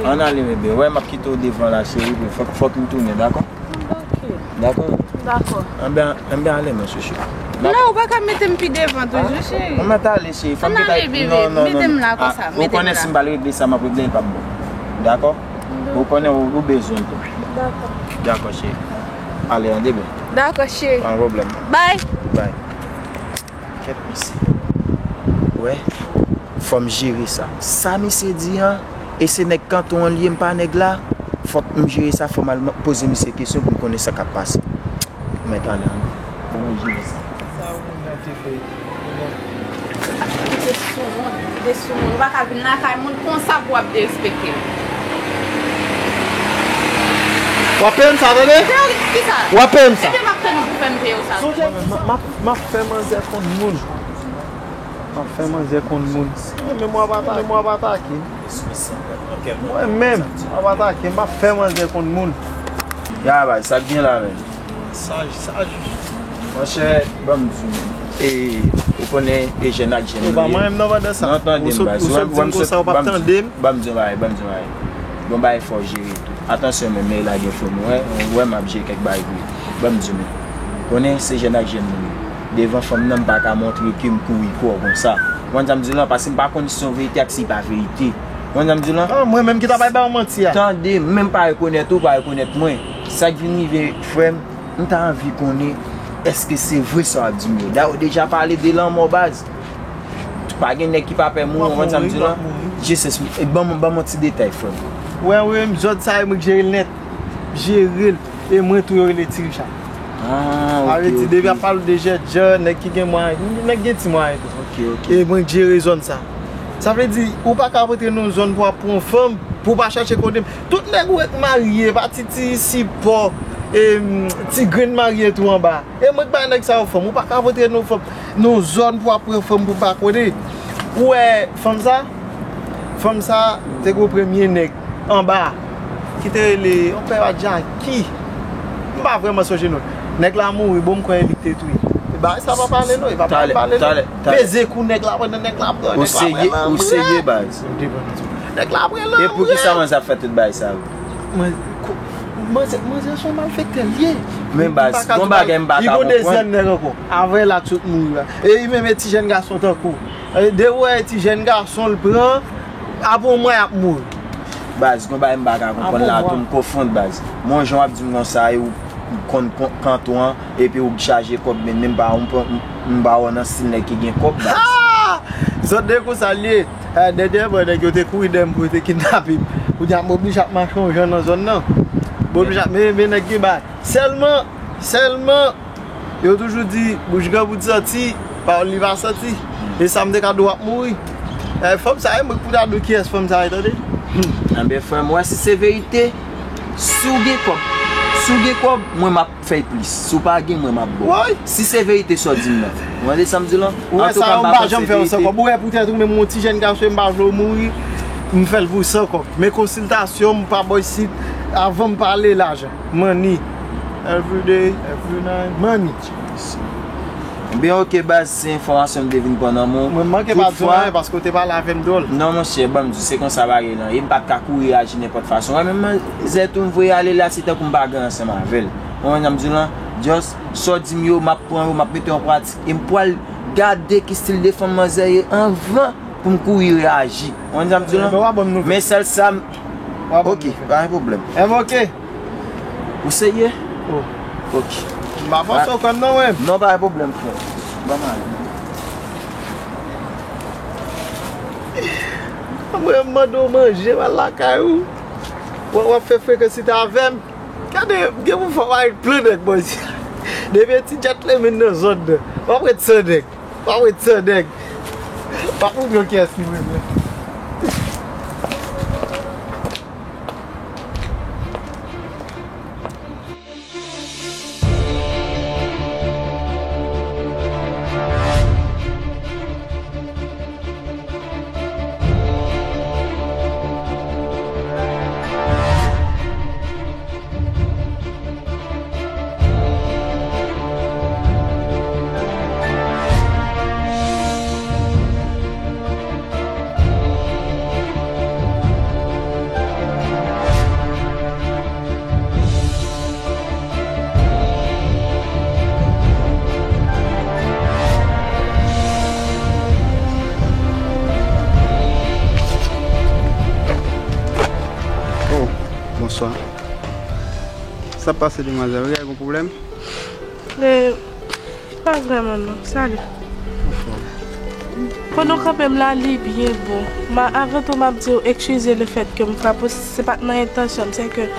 Ann ale, bebe. Wè, m ap kite w devan la, cheri, men fòk, fòk m tounen, dakò? Dakò. Dakò? Dakò. Anben, anben ale, mon chouchou. Non, ou pa ka mete m pi devan toujou, cheri. Ou mèt ale, cheri. Ann ale, bebe. Non, non, non. Mete m la konsa. Ou konnen si m pa regle sa m ap regle, l p ap bon. Dakò? Ou konnen ou, ou bezwen m tou. Dakò. Dakò, cheri. Ale, an debyen. Dakò, cheri. Pa gen pwoblèm. Bye. Bye. Kèt misye. Wè, fò m jere sa. Sa misye di an, e se nèg kanton an l ye, m pa nèg la. Fòk m jere sa, fò m al poze misye kesyon pou m konnen sa k ap pase. Mèt ale an. Fò m jere sa. Sa ou menm nan te fè? Ou te sou moun, ou te sou moun. Ou pa ka vin lakay moun konsa pou w ap derespekte l. W ap peye m sa, tande? Kisa? W ap peye m sa. Ebyen, m ap tann ou pou fè m peye w sa. Sonje, m ap M ap fè manzè konn moun. M ap fè manzè konn moun. Menm w ap atake. Menm w ap atake. Mwen menm, w ap atake. M ap fè manzè konn moun. Ya, bay, sa k gen la menm? Saj, saj. Monchè, ban m di w. E, ou konnen, e jèn ak jèn nou ye. Ou pa manyen m nan pandan sa. Non, tande m, bay. Ou sot di m konsa, ou p ap tande m. Ban m di w bagay, ban m di w bagay. Bon, bay, fò w jere tou. Atansyon, men, men lage fò m, wè, wè m ap jere kèk bagay vre. Ban m di w, men. Konnen se jèn ak jèn moun yo. Devan fanm nan, m pa ka montre ke m kouri kò konsa. Ou konn sa m di w lan, paske m pa konn si se yon verite ak si pa verite. Ou konn sa m di w lan? Ah, mwen menm ki ta pral ba w manti a. Tande, menm pa rekonèt ou, pa rekonèt mwen. Sa k vin rive, frè m, m ta anvi konnen, èske se vre sa w ap di m yo? Dayè, w deja pale de lanmò, baz. Pa gen nèg ki pa pè mouri, w konn sa m di w lan? Jesus, e ban m, ban m yon ti detay, frè m. Wè, wè, m zòn sa yo, mwen k jere l nèt. Jere l. E mwen tou yo rele Ti Richa. Ah, ok, ok. Sa vle di, depi ap pale de jèdjan, nèg ki gen mwayen, nèg gen ti mwayen tou. Ok, ok. E mwen k jere zòn sa. Sa vle di, ou pa ka rantre nan yon zòn pou w ap pran fanm, pou w pa chache kote m. Tout nèg ou wè k marye, pa ti, ti sipò, e, ti grenn marye tou anba. E mwen k bay nèg sa yo fanm. Ou pa ka rantre nan fanm, nan zòn pou w ap pran fanm pou w pa konnen. Ou wè fanm sa? Fanm sa te gen premye nèg anba a, ki te rele yon pè a Jackie. M pa vrèman sonje non. Nèg la mouri, bon, m kwè e li k te touye. E bagay sa pa pale non, e pa pale non. Peze kou nèg la, pandan nèg la pran, nèg la pran lanmè. Ou serye, baz? Nèg la pran lanmè. E poukisa manzè ap fè tout bagay sa yo? Mwen, kou-, manzè, manzè se yon malfektè l ye. Men baz, gon bagay m pa ka konprann. Li gon dezyèm nèg ankò. Avè l ak sot mouri a. E li menm e ti jèn gason tankou. E de ou wè ti jèn gason l pran, apre yon mwa y ap mouri. Baz, gon bagay m pa ka konprann la tou, m konfonn baz. Mwen jan w ap di m konsa e ou konn kanton an, epi ou chaje kòb, men menm pa ou m pa wè w nan stil nèg ki gen kòb baz. Zòt de konsa l ye. Eh, dènyèman, nèg yo te kouri dèyè m pou yo te kidnape m. Kounye a, m oblije ap mache yon jan nan zòn nan. M oblije ap, men, men nèg gen bagay. Sèlman, sèlman, yo toujou di, bouch gran bout santi, pawòl li pa santi. E sa m te ka di w ap mouri. Eh, fanm sa, e mwen k pou ta di w kiyès fanm sa ye, tande? Enben, frè m, wè, si se verite, si w gen kòb, si w gen kòb, mwen m ap fè l plis. Si w pa gen, mwen m ap ba w. Si se verite sa w di m nan. Ou tande sa m di w lan? Ou wè sa yo, m pa janm fè yo san kòb. Ou wè poutèt ou menm yon ti jèn gason, m pa vle w mouri, m fè l pou san kòb. Men konsiltasyon, m pa bò isit, avan m pale lajan. Money. Every day, every night, money. Ebyen, ok, baz, se enfòmasyon m te vin pran nan men w. Mwen manke pa di w anyen paske w te pale avè m dwòl. Non, monchè, ban m di w, se konsa bagay lan ye. M pa t ka kouri aji nenpòt fason. Wè, menm manzè tou m voye ale la, se tankou m pa gen ansanm avè l. Ou konprann sa m di w lan? Just, sa w di m yo, m ap pran yo, m ap mete yo an pratik. E m pral gade ki stil de fanm manzè ye anvan pou m kouri reyaji. Ou konprann sa m di w lan? Men sèl sa m... Ok, pa gen pwoblèm. Ou serye? Ok. M pa fòse w kwè m non, mwen. Non, pa gen pwoblèm, frè. Ban m ale. Mwen, m mande w manje, m al lakay ou. W ap fè frekansite avè m. Gade, gen pou fò w al plen nèg bò isi a. Depi ti djèt lemin nan zòn nan. W ap ret san nèg. W ap ret san nèg. W ap montre w kiyès ki mwen menm. Oh, bonswa. Sa pase, demwazèl? Ou gen yon pwoblèm? E, pa vrèman non. Salut. Pandan w kanpe m la, li byen bon. Ma, avan tou, m ap di w eskize lefèt ke m frape w. Se pa t nan entansyon m, se ke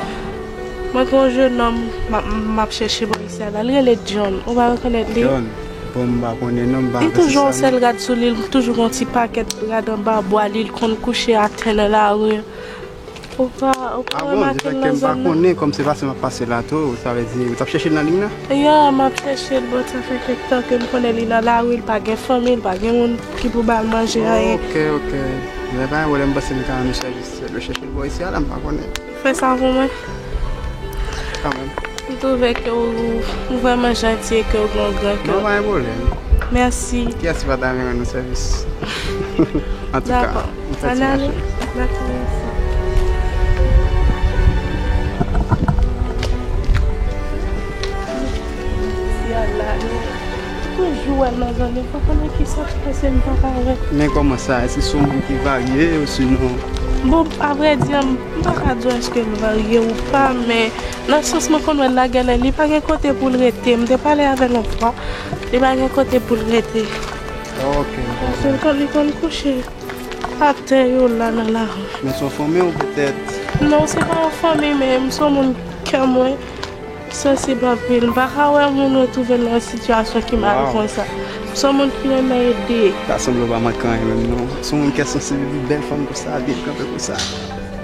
mwen gen yon jennonm m ap, m ap chèche bò isi a la. Li rele John. Ou pa rekonèt li? John? Bon, m pa konnen non, m pa... Li toujou yon sèl rad sou li, li toujou gen yon ti pakèt rad anba bwa li, li konn kouche atè nan lari. Ou pa, ou pa remake l nan zòn nan? Ah bon, di fèt ke m pa konnen, kòm se pase m ap pase la tou, sa vle di ou t ap chèche l nan liy nan? Ya, m ap chèche l, bon, sa fè kèk tan ke m konnen li nan lari, li pa gen fanmi, li pa gen moun ki pou ba l manje, anyen. Ok, ok. Men pa gen pwoblèm, m panse m ka rann ou sèvis, lè w chèche l bò isi a la, m pa konnen. Fè sa pou mwen. Kanmenm. M twouve ke w, w vrèman janti e ke w gen yon gran kè. Non, pa gen pwoblèm. Mèsi. Kiyès ki pa ta renmen rann nou sèvis? Antouka, dakò, m fè ti mache. Ann ale. Dakò, mèsi. Ou wè l nan zòn yo, pa konnen ki sa k pase, m pa ka wè. Men kòman sa? Èske se yon moun ki varye osinon? Bon, avrèdi, m pa ka di w èske l varye ou pa, men nan sans mwen konn wè l la, genlè li pa gen kote pou l rete. M te pale avè l yon fwa, li pa gen kote pou l rete. Ok, m konprann. Paske l konn, li konn kouche atè yo la nan lari. Men se yon fanmi w petèt? Non, se pa yon fanmi, men m se yon moun kè mwen sansib anpil. M pa ka wè moun retwouve l nan yon sitiyasyon ki mal konsa. M se yon moun ki renmen ede. Ta sanble w pa manke anyen menm non. Se yon moun kè sansib, yon bèl fanm konsa, byen kanpe konsa.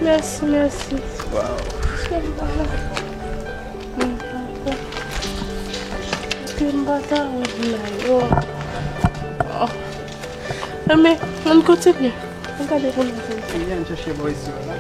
Mèsi, mèsi. Waw. M pa ta wè l la yo. Oh. Enben, ann kontinye. Ann gade pou nou fè. Ann chèche bò isi a la.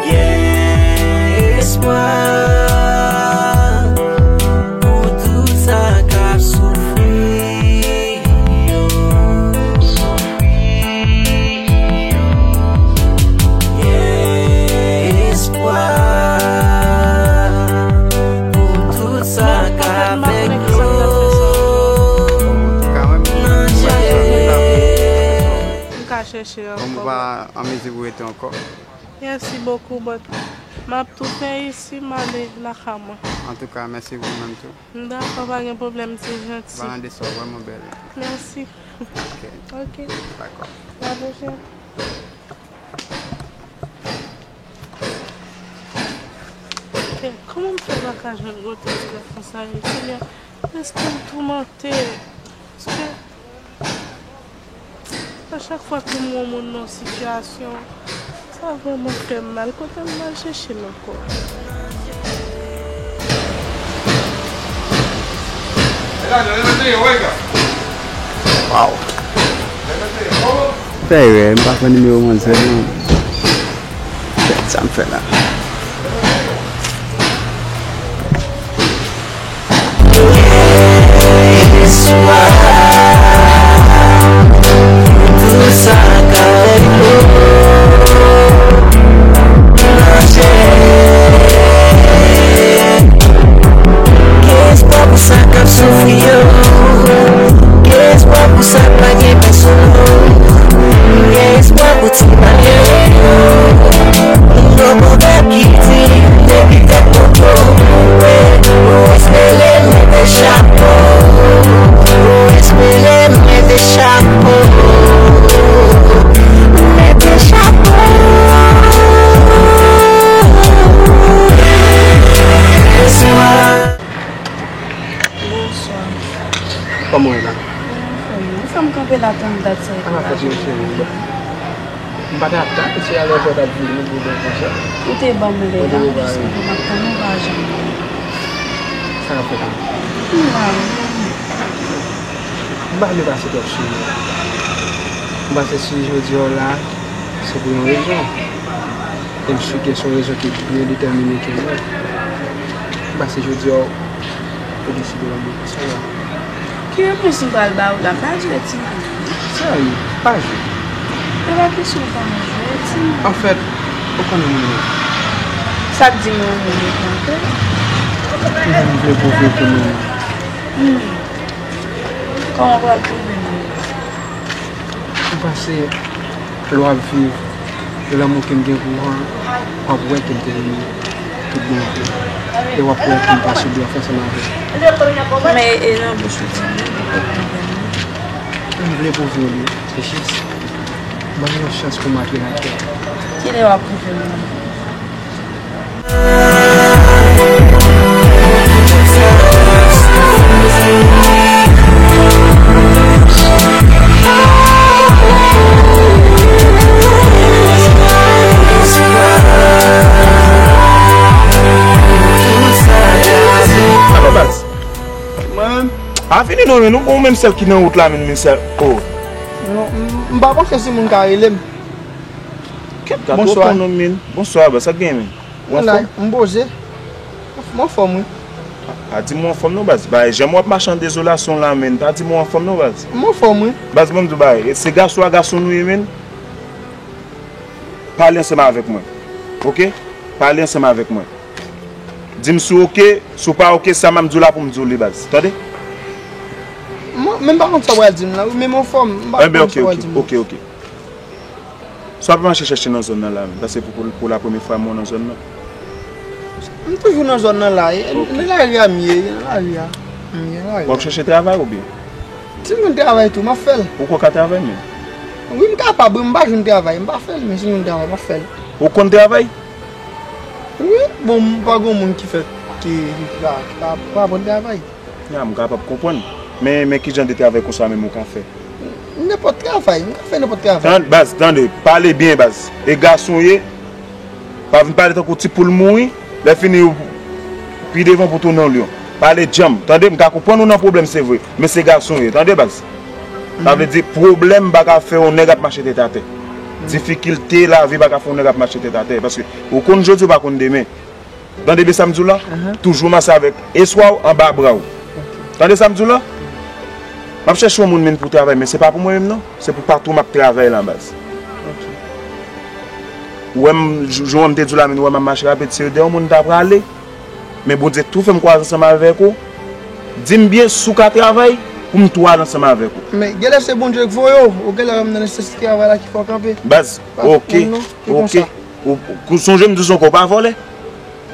Gen espwa pou tout sa k ap soufri yo. Gen espwa pou tout sa k ap fè dlo nan je. M ka chèche ankò. Bon, m pa an mezi pou rete ankò. Mèsi bokou, but m ap tou fè isi, m ale lakay mwen. Antouka, mèsi pou ou menm tou. Dakò, pa gen pwoblèm, se janti. Vanessa, w vrèman bèl. Mèsi. Ok. Ok. Dakò. La pwochèn. Ok, kòman m fè pa ka jwenn oto ti gason sa yo, Senyè? Èske m toumante? Paske a chak fwa ke m wè yon moun nan yon sitiyasyon, sa vrèman fè m mal. Kote m al chèche l ankò? Waw. Fè erè, m pa pran nimewo manzè non. Kèt, sa m fè la? Gen espwa pou tout sa k ap fè dlo nan je. Gen espwa pou sa k ap soufri yo. Gen espwa pou sa k pa gen pèsonn yo. Gen espwa pou ti malere yo. Moun yo kontan ki di, depi tèt poto koupe, ou espere mete chapo. Ou espere mete chapo. Mete chapo. Espwa. Bonswa. Kòman w ye la? Anfòm, wi. Ou fè m kanpe la tann dat sa. Ala fèt, mon cheri. M pa t ap tann, se alè w t ap vini pou bon konsa. Ou te ban m lè la, jis m ap tann ou pa janm. Sa k ap fèt la? M la, wi. M pa vle pase twòp sou ou. M panse si jodi a w la, se pou yon rezon. Èske se yon rezon ki byen detèmine ke non? M panse jodi a, ou deside lanmou konsa la. Ki repons m pral ba ou la? M pa jwe timoun. Serye, pa jwe. E pa kesyon pa jwe, timoun. Anfèt, ou konnen m renmen w. Sa k di m renmen w, ou konprann? Men m vle pwouve w ke m renmen w. Hmm. Kòman w pral pwouve m renmen w? M panse lè w ap viv lanmou ke m gen pou ou an, w ap wè ke m te renmen w tout bonte. E w ap wè ke m pa sou dwa fè ansanm avè w. Men e nan bouch ou di m wi, ou konprann. M vle pwouve w li, se jis ban m yon chans pou m antre nan kè w. Kilè w ap pwouve m li? Apa baz? Mwen menm? Pa vini non, men ou, ou menm sèl ki nan wout la, men, men sèl. Oh. Non, m, m pa panse si moun ka rele m. Kèt gad, ou Bonswa. Konnen, men. Bonswa, baz, sa k gen, men? Ou anfòm? M poze. M anfòm, wi. Pa di m ou anfòm non, baz. Bay, jan w ap mache an dezolasyon la, men. Pa di m ou anfòm non, baz. M anfòm, wi. Baz, ban m di w bagay. Se gason a gason nou ye, men. Pale ansanm avèk mwen. Oke? Pale ansanm avèk mwen. Di m si w oke, si w pa oke, sa m ap di w la pou m di w li, baz. Tande? Mwen, men m pa konn sa w pral di m la, wi, men m anfòm. M pa konn sa w pral di m. Enben, oke, oke, oke, oke. Sa w ap mache chèche nan zòn nan la menm? Paske pou, pou, pou la premye fwa m wè w nan zòn nan. M toujou nan zòn nan la. E, nan lari a m ye, nan lari a. M ye nan lari a. W ap chèche travay oubyen? Si m jwenn travay tou, m ap fè l. Ou kwè w ka travay menm? Wi, m kapab, wi, m pa jwenn travay, m pa fè l, men si m jwenn travay, m ap fè l. Ou konn travay? Wi, bon, m pa gen moun ki fè, ki, ki pa, ki pa, ki pa aprann travay. Ya, m kapab konprann. Men, men ki jan de travay konsa menm ou ka fè? Nenpòt travay, m ka fè nenpòt travay. Tan, baz, tande, pale byen, baz. E gason w ye, pa vin pale tankou ti poul mouri, lè fini ou pi devan pou tounen yon lyon. Pale djanm, tande, m ka konprann ou nan pwoblèm, se vre, men se gason w ye, tande, baz. Sa vle di, pwoblèm pa ka fè yon nèg ap mache tèt atè. Difikilte lavi pa ka fè yon nèg ap mache tèt atè, paske ou konn jodi, ou pa konn demen. Tande byen sa m di w la? Toujou mache avèk eswa w anba bra w. Tande sa m di w la? M ap chèche yon moun menm pou travay, men se pa pou mwen menm non. Se pou patwon m ap travay la, baz. Ou wè m, jou, jou an m te di w la, men ou wè m ap mache rapid, se dèyè yon moun m ta prale. Men Bondye tou fè m kwaze ansanm avèk ou. Di m byen si w ka travay pou m tou al ansanm avèk ou. Men genlè se Bondye k voye w. Ou genlè wè m nan nesesite travay la ki fè w kanpe. Baz, oke, oke. Ou, ou sonje m di w se yon kò w pa vòlè?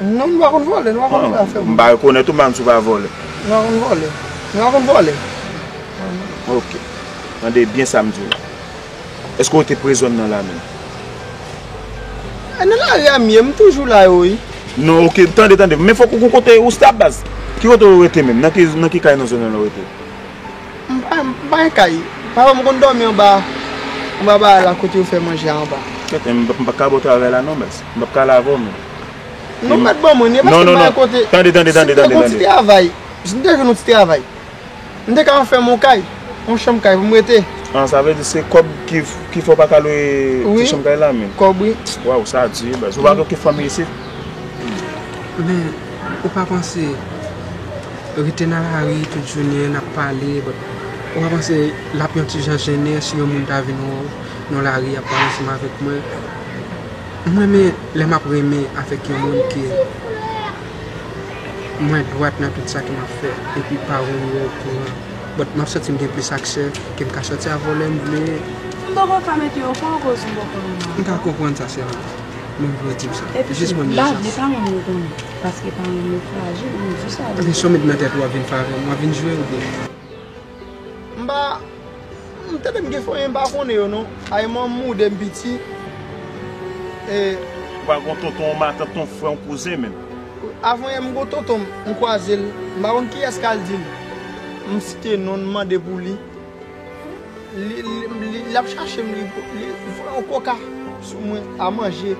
Non, m pa konn vòlè, nou pa konn sa fè moun. M pa rekonèt ou, m pa konn si w pa vòlè. Nou pa konn vòlè. Nou pa konn vòlè. Oke. Tande byen sa m di w la. Èske w rete pre zòn nan la menm? E nan lari a m ye, m toujou la yo, wi. Non, oke, tande, tande. Men fòk ou gon kote ou stab, baz. Ki kote ou rete menm? Nan ki, nan ki kay nan zòn nan la w rete? M pa, m pa gen kay. Pafwa m konn dòmi anba, anba bagay la kote yo fè manje a anba. Kèt, m, m pa ka ba w travay la non, baz. M p ap ka al avè w menm. Non, mèt ban mwen, e paske m pa gen kote. Tande, tande, tande, tande, tande. Si m te gon ti travay, si m te jwenn yon ti travay, m te ka fè m yon kay, yon chanm kay pou m rete. Ah, sa vle di se kòb ki, ki fè w pa ka lwe ti chanm kay la menm? Wi, kòb, wi. Waw, sa di, baz. Ou pa gen okenn fanmi isit? Men, ou pa panse rete nan lari tout jounen, n ap pale, but ou pa panse l ap yon ti jan jennen si yon moun ta vin wè w nan lari ap pale ansanm avèk mwen? Mwen renmen lè m ap renmen avèk yon moun ke mwen dwat nan tout sa ke m ap fè, epi pa vin wè w kouran. But m ap santi m gen plis aksè, ke m ka sòti a vòlè m vle. M poko ka mete yo fò akoz m poko renmen. M ka konprann sa sèlman. Men m vle di w sa. Epi jis mwen menm. Baz, li pa renmen w konnen. Paske paran m yo frajil, m di sa. Men si w met nan tèt ou w ap vin favè m, w ap vin jwe oubyen? M pa, m tande m gen fanmi m pa konnen yo non. Ay, mwen m moude m piti. E ou pa gon tonton, yon matant, yon frè, yon kouzen menm? Avan yè m gon tonton m, m kwaze l. M pa konn kiyès k al di l. M site non l, m mande pou li. Li, li, li, l ap chache m, li, li voye yon koka sou mwen, a manje.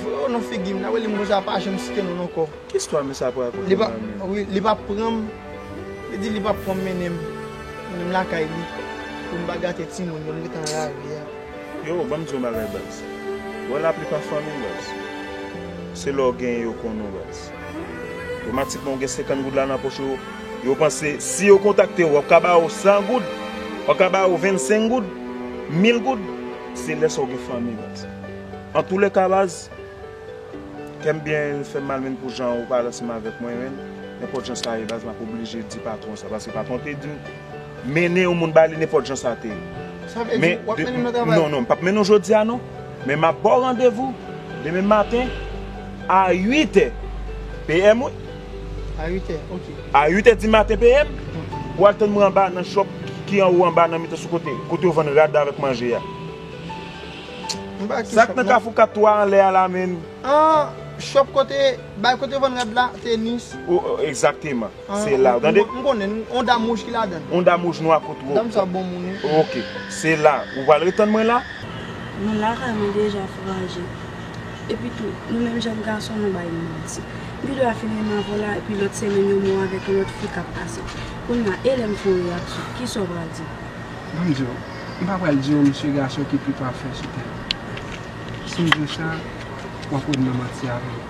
Voye yo nan figi m, n ap rele m konsa, pa janm site non l ankò. Ki istwa mesye ap rakonte la menm? Wi, li p ap pran m. Li di li p ap pran m mennen m, mennen m lakay li. Pou m pa gate timoun yo, m rete nan lari a. Yo, ban m di w yon bagay, baz. Wè laplipa fanmi baz. Se lè w genyen yo konnen w baz. Otomatikman w gen senkant goud la nan pòch ou. Yo panse si yo kontakte w, w ap ka ba yo san goud, w ap ka ba yo vennsenk goud, mil goud. Se lè sa w gen fanmi baz. Antouleka baz, kè m byen fè m mal menm pou jan ou pale ansanm avèk mwen menm. Nenpòt jan sa ye baz, m ap oblije di patwon sa. Paske patwon te di m mennen yon moun ba li nenpòt jan sa te ye. Sa vle di w ap mennen m nan travay? Non, non, m p ap mennen w jodi a non. Men m ap ba w randevou demen maten a uit è P M wi. A uit è, ok. A uit è di maten P M, ou al tann mwen anba nan shop ki anwo anba nan mitan sou kote, kote yo vann rad avèk manje a. M pa ki shop nan? Sa k nan Kafou kat twa anlè a la menm. Ah, shop kote, bay kote yo vann rad la, tenis. O, o, egzakteman. Ah, se la, ou tande? M konnen, yon dam wouj ki ladan l. Yon dam wouj nwa kot wou. Dam sa bon moun wi. Ok, se la. Ou pral ret tann mwen la? Non, lakay mwen deja fraje. Epi tou, nou menm jèn gason, nou bay manti. M pi dwa fin renmen avè w la, epi lòt semèn yo mò avèk yon lòt fi k ap pase. Kounye a, e lè m fè yon reyaksyon, kisa w pral di m? Ban m di w, m pa pral di w misye gason ki pi pafè sou tè. Si m di w sa, w ap wè m nan manti avè w.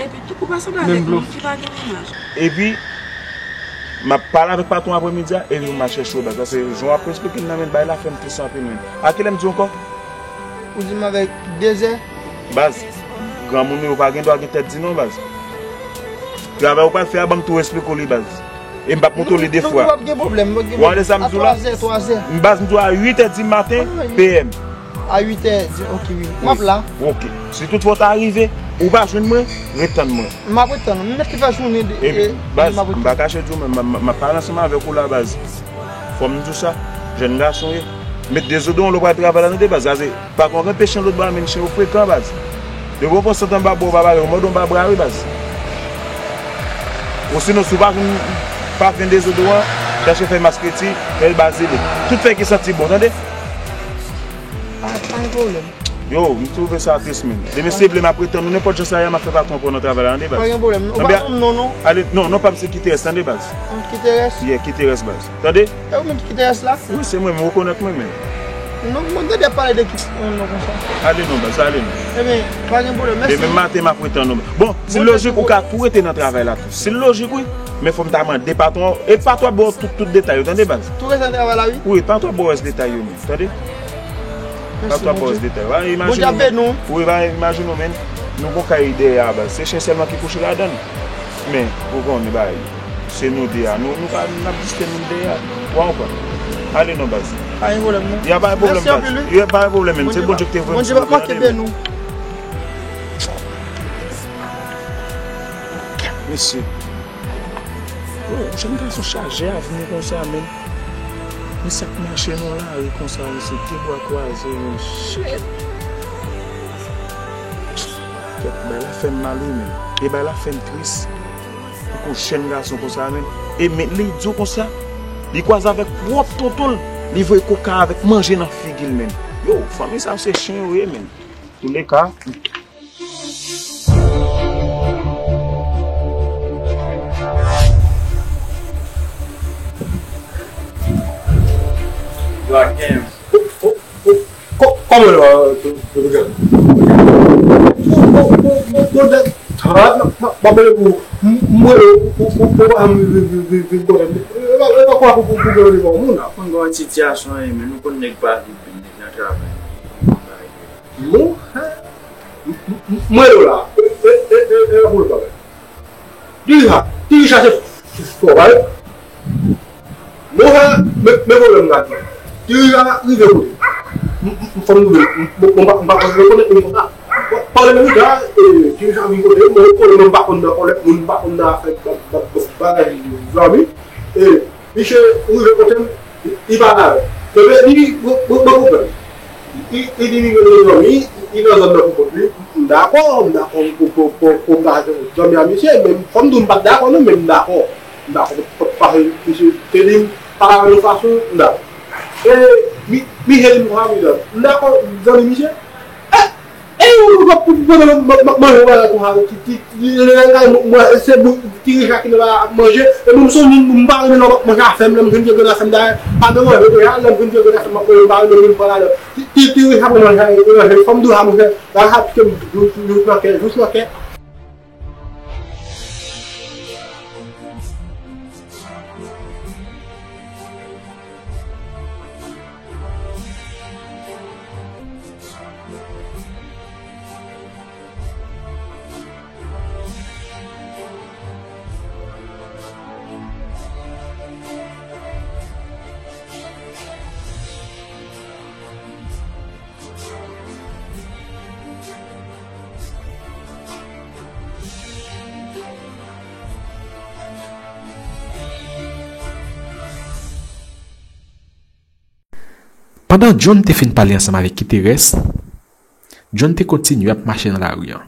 Epi tou, ou pa sanble avèk moun ki pa gen mennaj. Epi, m ap pale avèk patwon aprèmidi a, epi m al chèche w baz. Paske jan w ap esplike m nan, men bay la fè m tris anpil menm. A kilè m di w ankò? Ou di m avèk dezè. Baz, granmoun yo pa gen dwa gen tèt di non baz. Travay ou pral fè a, ban m tou esplike w li baz. E m p ap montre w li de fwa. W tande sa m di w la? M baz, m di w a uit è di maten P M. A uit è, ok wi. M ap la. Ok. Si toutfwa w ta rive, ou pa jwenn mwen, ret tann mwen. M ap ret tann ou. M mèt ki fè jounen de. Epi, baz, m pa kache di w, men m ap pale ansanm avèk ou la baz. Fò m di w sa, jèn gason ye. Met dezodoran lè w pral travay la tande baz. Sa se, pa konn anpech chen lòt bò a, men chen yo frekan baz. Depi w pran sant anba bra w pa pale, w mòde anba bra wi baz. Osinon, si w pa jwenn pafen dezodoran, chache fè mask reti, fè l bazilik. Tout fèy ki santi bon, tande? Pa gen pwoblèm. Yo, m twouve sa tris menm. Demen si Dye vle m ap ret tann ou nenpòt jan sa ye a, m ap fè patwon pran w nan travay la tande baz. Pa gen pwoblèm. Ou pa konn non non? Ale, non, non pa m se Kiterès tande baz. Kiterès? Yeah, Kiterès baz. Tande? E ou menm ki Kiterès la? Wi, se mwen, m rekonèt mwen menm. Non, mwen tande ap pale de Kiterès non konsa. Ale non baz, ale non. Ebyen, pa gen pwoblèm, mèsi. Demen maten m ap ret tann ou. Bon, si l lojik ou ka tou rete nan travay la tou. Si l lojik wi. Men fò m ta mande patwon an. E patwon ap ba w tout, tout detay yo, tande baz. Tou rete nan travay la wi. Wi, patwon ap ba w rès detay yo menm, tande. Patwon ap ba w rès detay yo. Bondye ap beni w. Wi, ba imajine w menm. Nou gon kay dèyè a baz. Se chen sèlman ki kouche ladan l. Men, ou konnen bagay. Se nou de a. Nou, nou pa, n ap egziste nou de a. Ou konprann? Ale non baz. Pa gen pwoblèm non. Ya pa gen pwoblèm baz. Ya pa gen pwoblèm menm. Se Bondye ki te voye m sou ou tande menm. Mesye. Oh, jèn gason chaje avni konsa menm. Men sa k mache nan lari konsa, men se de bra kwaze, men shit. Kèt, bay la fè m mal wi, men. E bay la fè m tris. Pou jèn gason konsa, men. E men li di w konsa, li kwaze avèk pwòp tonton l, li voye koka avèk manje nan figi l, men. Yo, fanmi sa yo se chen yo ye, men. Touleka. Kòman nou a, Rodrigue? M ap mande pou mwen, ou pa vin konnen. E pa kwa pou pou pou pou pou moun. Konn gen yon sitiyasyon, men nou konn nèg pa vin, nèg nan travay. Mwen, mwen yo la. E, e, e, e, e, pou l bagay. Dirija, dirija se fò, bagay. Mwen, men, men pwoblèm la di. Dirija rive kote. M, m, m, fò m rive. M, m, m, m pa, m pa konn rekonèt moun konsa. Pale m la, e, dirija vin kote. Mwen, kote mwen pa konn nan kòlèt, moun pa konn nan afè, ba, ba, ba, bagay, zanmi. E, misye rive kote m, li, li pale avè m. Ebyen, li di, bon, bon, bon pwoblèm. Li, li di li gen yon zanmi, li nan zòn nan pou kont li. M dakò, m dakò pou, pou, pou, pou m ta zanmi a misye, men fò m di w m pa t dakò non, men m dakò. M dakò, pa, pa, misye te di m pale avè l yon fason, m dakò. E, mi, misye di m konsa, m dakò, zanmi misye. E, e, ou, ou, ou, ou, manje yon bagay konsa, ti, ti, ti, mwen, se bout, ti Richard ki nan la ap manje, e mwen, m se yon moun, m pa renmen lè w ap manje afè m, lè m vin vye grenn afè m, dayè, pa nan manje deja, lè m vin vye grenn afè m, m ap manje, m pa renmen moun pran ladan. Ti, ti, ti, sa mwen manje, manje, fò m di w sa, monchè, la sa piye m jous nan kè, jous nan kè. Pandan John te fin pale ansanm avèk Kiterès, John te kontinye ap mache nan lari an.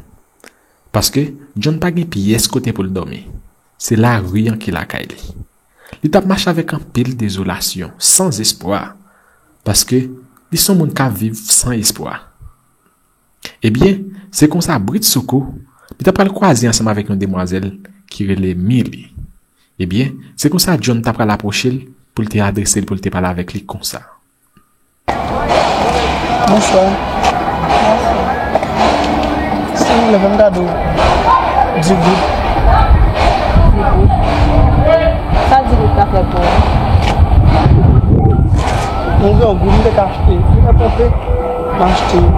Paske John pa gen pyès kote pou l dòmi. Se lari an ki lakay li. Li t ap mache avèk anpil dezolasyon, san espwa, paske li se yon moun k ap viv san espwa. Ebyen, se konsa britsoukou, li ta pral kwaze ansanm avèk yon demwazèl ki rele Milly. Ebyen, se konsa John ta pral apwoche l pou l te adrese l, pou l te pale avèk li konsa. Bonswa. Si w vle, fè m kado di goud. Di goud? Sa di goud ka fè pou ou? Mwen gen yon goud, m te ka achte yon pòpe, m achte yon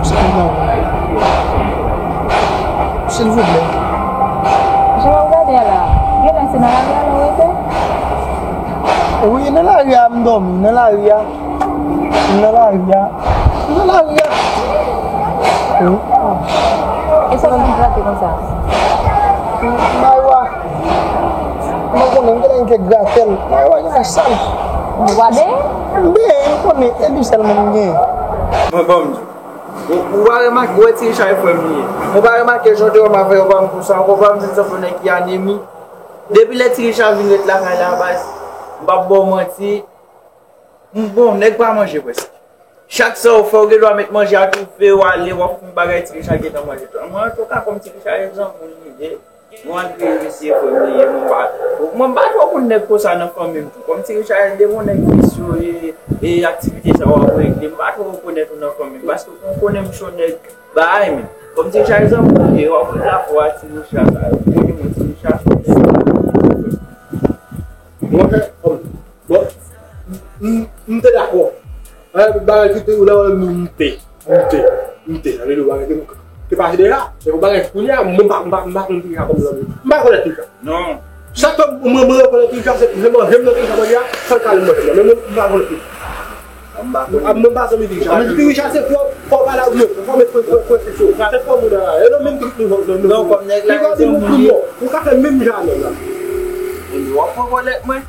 sèl nan. Silvouplè. Jan w ap gade a la, genlè se nan lari a nou rete? Wi, nan lari a m dòmi, nan lari a. M nan lari a. M nan lari a. Wi. E sa w ap grate konsa? Maywa. Mwen konnen, m genlè gen kèk gratèl. Maywa genlè sal. Ou pa benyen? M benyen, m konnen, e dlo sèlman m genyen. Mwen, bon, m di, ou, ou pa remake, ou wè Ti Richa e frè m li ye. Ou pa remake jan w te wè m avè yo, pa m konsa, ou pa m vin sanble yon nèg ki anemi. Depi lè Ti Richa vin ret lakay la, baz, m p ap ba w manti, m, bon, nèg pa manje prèske. Chak sa w fè, w gen dwa met manje a toufe, w ale, w ap fè yon bagay, Ti Richa gentan manje tou. Mwen, antouka, kòm Ti Richa, egzanp, moun li ye, mwen antre, mesye, frè m li ye, mwen pa, mwen pa twò konn nèg konsa nan fanmi m tou. Kòm Ti Richa, de bon nèg visye, e, e aktivite sa w ap regle, m pa twò rekonèt ou nan fanmi m, paske m konnen m se yon nèg bagay, men. Kòm Ti Richa, egzanp, moun li ye, w ap ret la fwa Ti Richa, sa, ou konnen mwen, Ti Richa, se yon nèg. Bon, bon, m, m te dakò. Bagay ki te ou la, m te, m te, m te, sa vle di bagay ki te pase deja. Se yon bagay kounye a, mwen pa, m pa, m pa konn Ti Richa kòm zanmi. M pa konn Ti Richa. Non. Sa fè mwen, mwen rekonèt Ti Richa, se, se manje m nan Ti Richa manje a, sa l ka al manje m nan. Men mwen, m pa konn Ti Richa. Mwen pa zanmi Ti Richa. Ti Richa se fò, fò pale avè mwen, fò met fò, fò, fò, fò, fò, se fò moun la. E non menm tout moun, non, non. Non, kòm nèg la, se moun li ye. Ou ka fè menm jan avè m la. Epi w ap pran kòlèt mwen.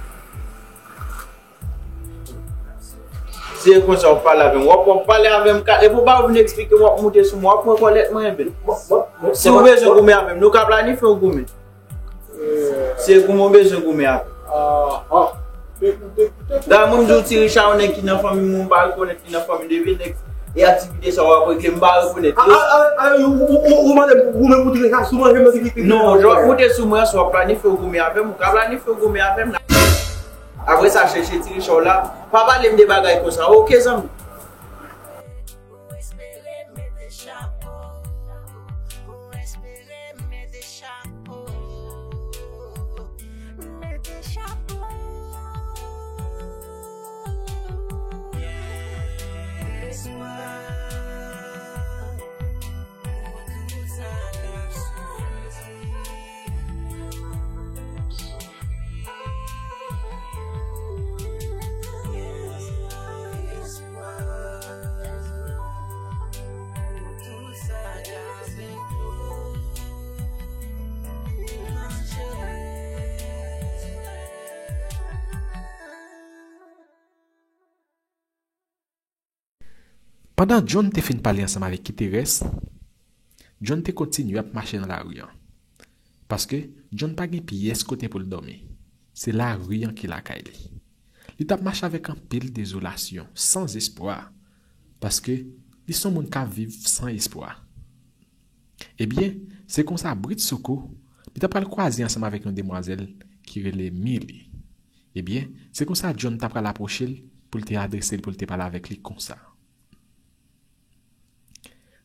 Se konsa w ap pale avè m. W ap, w ap pale avè m, ka, epi w pa vin eksplike m, w ap moute sou mwen, w ap pran kòlèt mwen, ebyen. Si w bezwen goumen avè m, nou ka planifye yon goumen. Se goumen w bezwen goumen avè m. Dayè, mwen m di w Ti Richa, yon nèg ki nan fanmi m, ou pa rekonèt li nan fanmi m, depi nèg e aktivite sa w ap regle, m pa rekonèt li. Ou mande m pou goumen pou Ti Richa, si w manje m nan Ti Richa. Non, jan w ap moute sou mwen an, si w ap planifye yon goumen avè m, ou ka planifye yon goumen avè m la. Apre sa, chèche Ti Richa w la. Pa pale m de bagay konsa, oke, zanmi? Ou espere mete chapo. Ou espere mete chapo. Mete chapo. Espwa. Pou tout sa k ap soufri. Pandan John te fin pale ansanm avèk Kiterès, John te kontinye ap mache nan lari an. Paske John pa gen pyès kote pou l dòmi. Se lari an ki lakay li. Li t ap mache avèk anpil dezolasyon, san espwa, paske li se yon moun k ap viv san espwa. Ebyen, se konsa britsoukou, li ta pral kwaze ansanm avèk yon demwazèl ki rele Milly. Ebyen, se konsa John ta pral apwoche l pou l te adrese l, pou l te pale avèk li konsa.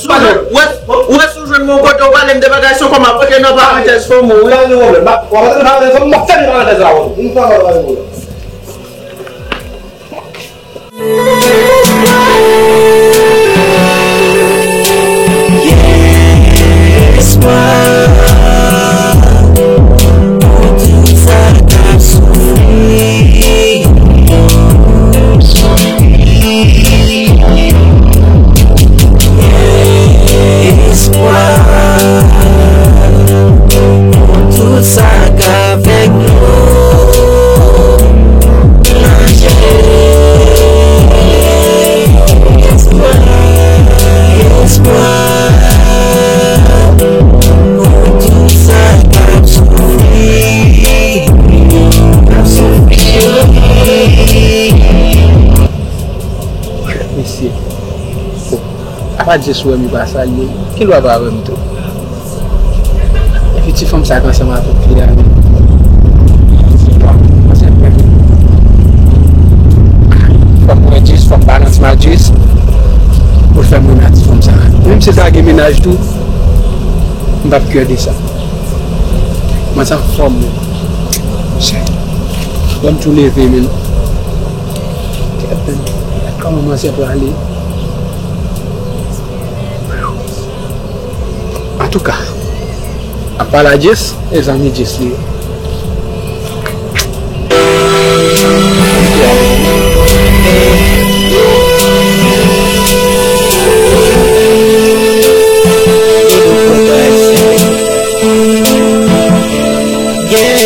Si w jwenn, ou wè, ou wè si w jwenn mwen yon kote, ou pale m de bagay, se yon kòmantè, ok, nan parantèz, fò m ri. Pa gen pwoblèm. W ap antre nan parantèz, m ap fèmen parantèz la, ou. M pa pale, pa gen pwoblèm. Espwa pou tout sa k avèk nou. Manje espwa, espwa pou tout sa k ap soufri, k ap soufri. Mesye, bon, apa Jis wè m, li pa salye m, ki lwa pa wè m tou? Epi ti fanm sa k ansanm avèk li a menm. Bon, se vre. Fò m wè Jis, fò m balans m ak Jis pou l fè m renmen ak ti fanm sa. Menm si sa gen mennaj tou, m p ap kè de sa. Mwen sa fò m menm. Lè m tou leve menm. Gad kòman manzè prale. Antouka, ap pale a Jis, e zanmi Jis li ye. Gen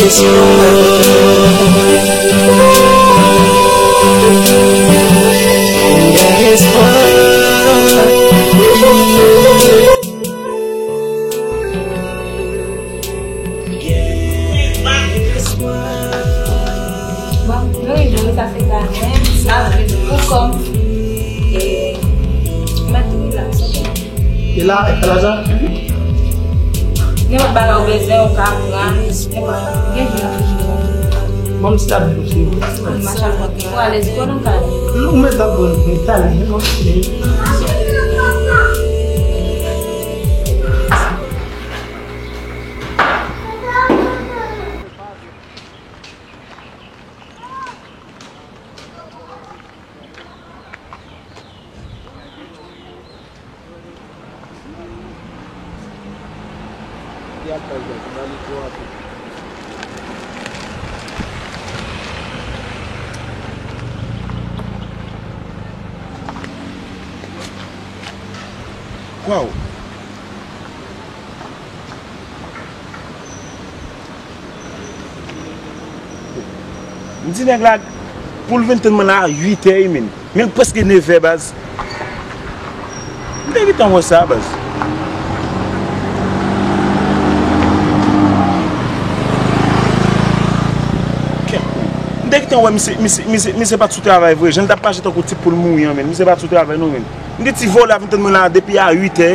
espwa. Gen espwa. Gen espwa. Bon, nou rive wi, sa se ta menm, sa vin pou kòm. E, mèt wi la, sa. E la, e la sa? Nenpòt bagay ou bezwen, ou ka pran, nenpòt. Gen jwi nan frijidè. Bon, m se ap dous, wi. Machallah, ou alèz, ou nan kay. Non, mwen t ap bon, mwen talè, non, mwen. Waw! M di nèg la pou l vin tann mwen la a uit è, men, men l prèske nevè, baz. M te gentan wè sa, baz. Kèk kou. M te gentan wè misye, misye, misye, misye pa t sou travay vre. Jan l t ap mache tankou ti poul mouri an, men. Misye pa t sou travay, non, men. M gen ti vòlè ap vin tann mwen la depi a uit è.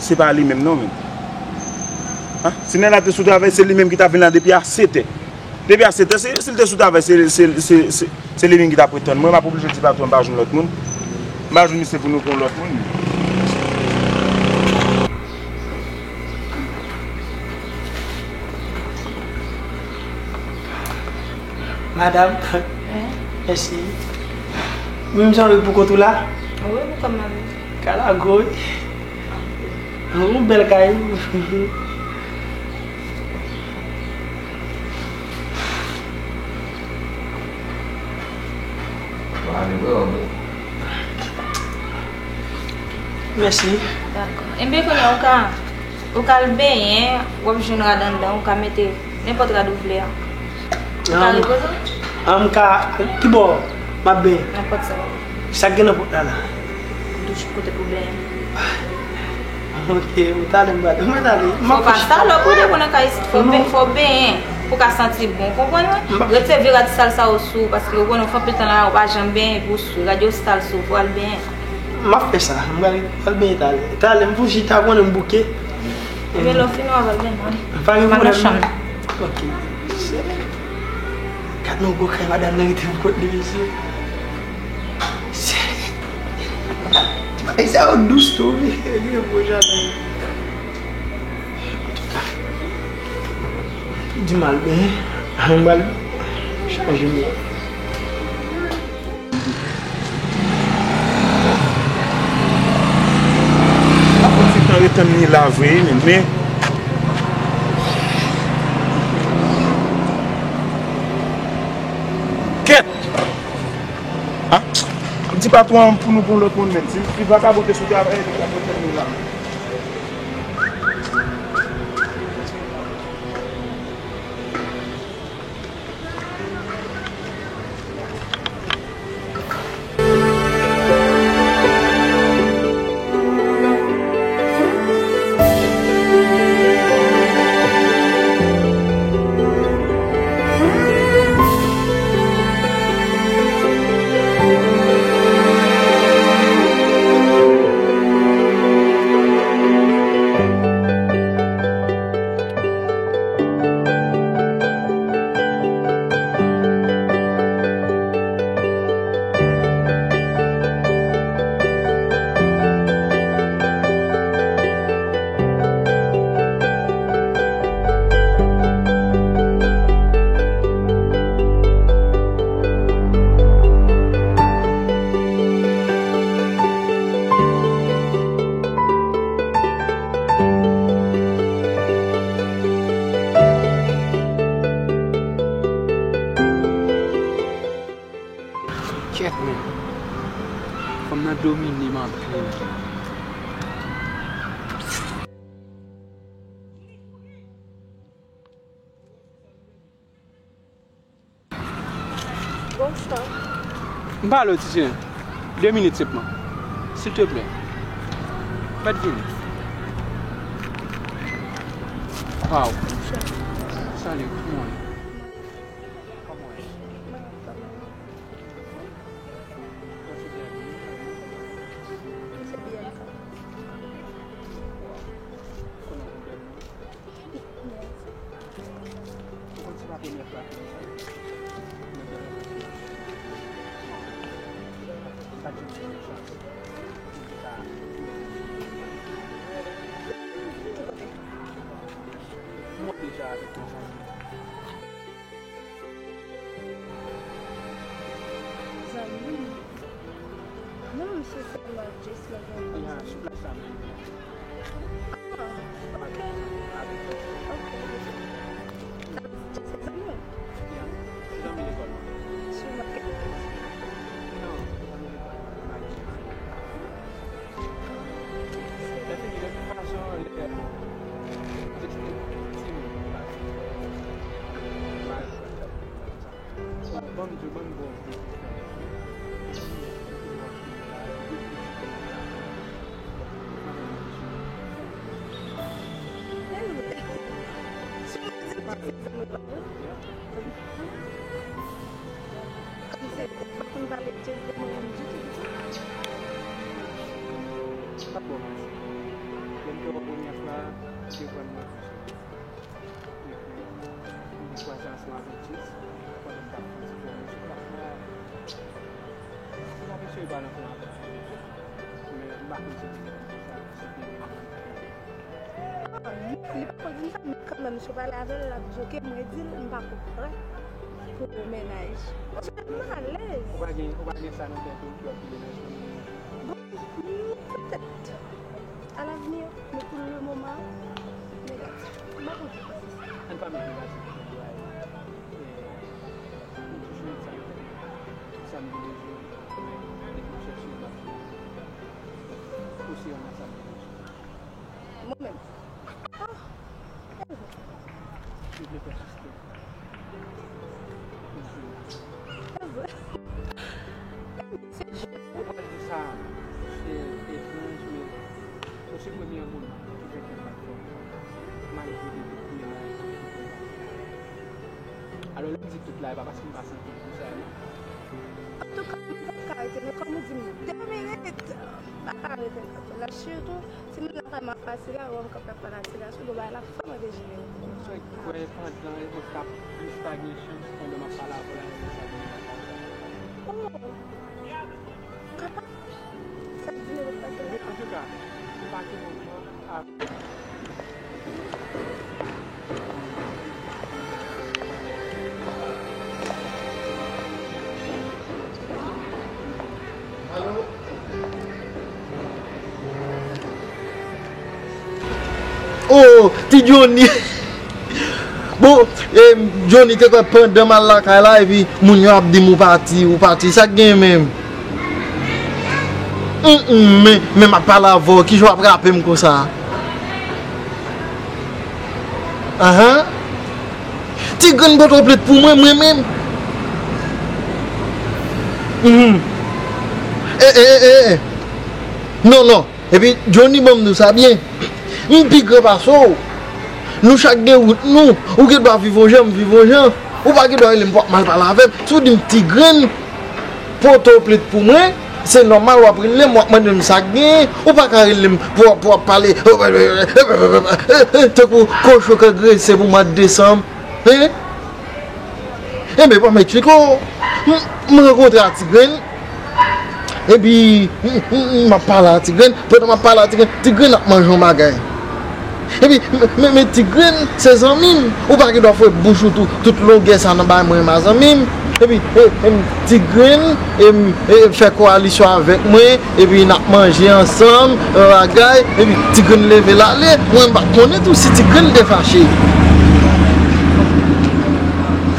Se pa li menm non, menm. An? Si nèg la te sou travay, se li menm ki t ap vin la depi a sèt è. Depi a sèt è, se, si l te sou travay, se, se, se, se, se li menm ki t ap ret tann mwen. M ap oblije di patwon m pa jwenn lòt moun. M pa jwenn misye pou nou pran lòt moun. Madanm, mèsi. Menm jan ou pou kont ou la? Wi, pou kont mwen. Kalago, wi. Yon bèl kay. Mèsi. Dakò. Enben, kounye a, ou ka, ou ka al benyen, w ap jwenn rad anndan, ou ka mete nenpòt rad ou vle a. Ou ka repoze w? An, m ka, ki bò m ap benyen? Nenpòt sa w vle. Sa k gen nan pòt la la? Douch kote pou benyen. Ok, ou t ale m prale. Mwen t ale. Fò pa salòp ou de pou nan kay isit. Fò ben, fò benyen. Pou ka santi bon. Konprann mwen? Retire vye rad sal sa yo sou ou, paske ou konnen ou fè anpil tan la, ou pa janm benyen, epi ou sou. Rad yo sal sou ou, fò al benyen. M ap fè sa. M prale, prale benyen talè. Talè, m pou chita, konnen m bouke. Ebyen, lè w fini, w ap al benyen. Pa gen pwoblèm. Ok. Gad nan gwo kay madanm nan rete pou kont li, mesye. Ti bagay sa yo dous tou, wi. Gen gwo jaden. Di m al benyen, an m al chanje mwen. Ap pran ti tan ret tann li la vre, men, men. Kèt! Ah, di patwon an pou nou pran lòt moun, men. Si, si vakabon te sou travay, li t ap ret tann li la. Kèt, men. Fanm nan domine m anpil. Bonswa. M pale w, ti sè. De minit sèlman. Silteplè. Mèt vini. Waw. Salut, kòman w ye? Kòman w ye? Ou konn se pa premyè fwa ke m fè l. Mwen te renmen sa. M pa t janm fè yon chans. M te ka monte deja avèk yon zanmi. Zanmi m? Non, se sèlman just lè gen yon zanmi. Ya, sou plas la menm. Ah, ok. Ok. Sa vle di se zanmi w? Ya, se zanmi lekòl mwen. Sou marketplace? Non, se zanmi lekòl mwen. Lè fini, de tout fason, lè, lè m te timoun, m pa, m pa, m pa, Bon, ban m di w, ban m bon. Chase de mwen menm ditou, ditou. M p ap ba w manti. Lè m te wè w premyè fwa, m te kwè m wè Gucci. Epi, m te kwaze ansanm avèk Chase pandan m t ap fè ti fòmasyon. M ap, m ap eseye pale ansanm avèk li. Men m pa konn si petèt m te sa, si te gen. Ah, non, li pa konn di m sa, men kanmenm, si w pale avè l, l ap di, "Ok, mwen di l, m pa konprann pou mennaj." Paske m alèz. Ou pa gen, ou pa gen sa nan tèt ou, ki w ap di mennaj ou? Bon, mm, petèt. Alavni, men pou le moman, negatif. M pa konn sa. Ann pa met negatif nan bagay. E, m toujou met sa nan tèt mwen. Sa m vle di, depi m chèche, m ap jwenn. Pou se yon sa m vle di. Mwen menm. Ah! Ou vle pèsiste. Ou vle. Se jès. Ou pral di sa, se etranj, men ou se premye moun ki fè kè m bat fò. Malgre depi premye lè, alò, lè m di tout la, e pa paske m pa santi l konsa, non. Antouka, m pa ka rete, men kòm ou di m de minit, m pa ka rete kanpe la. Sitou, si m nan kay m ap pase la, wè m kanpe ap pale a ti gason, bon, bagay la fè mwen dejenere. Ou kwè pandan yo t ap plis pa gen chans pandan m ap pale avè w la, yo sa gen. Oh! Kapab. Sa di yo pa gen. Men antouka, m pa gen konprann. Oh, ti Johnny. Bon, e, Johnny, te kwè pandan m al lakay la, epi moun yo ap di m ou pati, ou pati. Sa k gen menm? Mm, mm, men, men m ap pale avè w, kijan w ap rape m konsa? Ahan. Ti grenn pote w plent pou mwen, mwen menm. Mhm. E, e, e, e, e. Non, non. Epi, Johnny, ban m di w sa byen. M pi gran pase w. Nou chak gen wout nou. Ou gen dwa viv yon jan, m viv yon jan. Ou pa gen dwa rele m pou w ap mal pale avè m. Si w di m ti grenn, pote w plent pou mwen, se nòmal w ap rele m, w ap mande m sa k genyen, ou pa ka rele m pou, pou w ap pale, tankou kochon k angrese pou mwa desanm, hein? Enben, ban m eksplike w, m, m rankontre a Ti Grenn, epi m, m, m ap pale a Ti Grenn, pandan m ap pale a Ti Grenn, Ti Grenn ap manje yon bagay. Epi, men, men, men Ti Grenn, se zanmi m. Ou pa gen dwa fwe bouch ou tou, tout longè sa nan bay mwen, ma zanmi m. Epi, e, e, Ti Grenn, e, e, fè koalisyon avèk mwen, epi n ap manje ansanm, yon bagay, epi Ti Grenn leve l ale, mwen m pa t konnen tou si Ti Grenn te fache.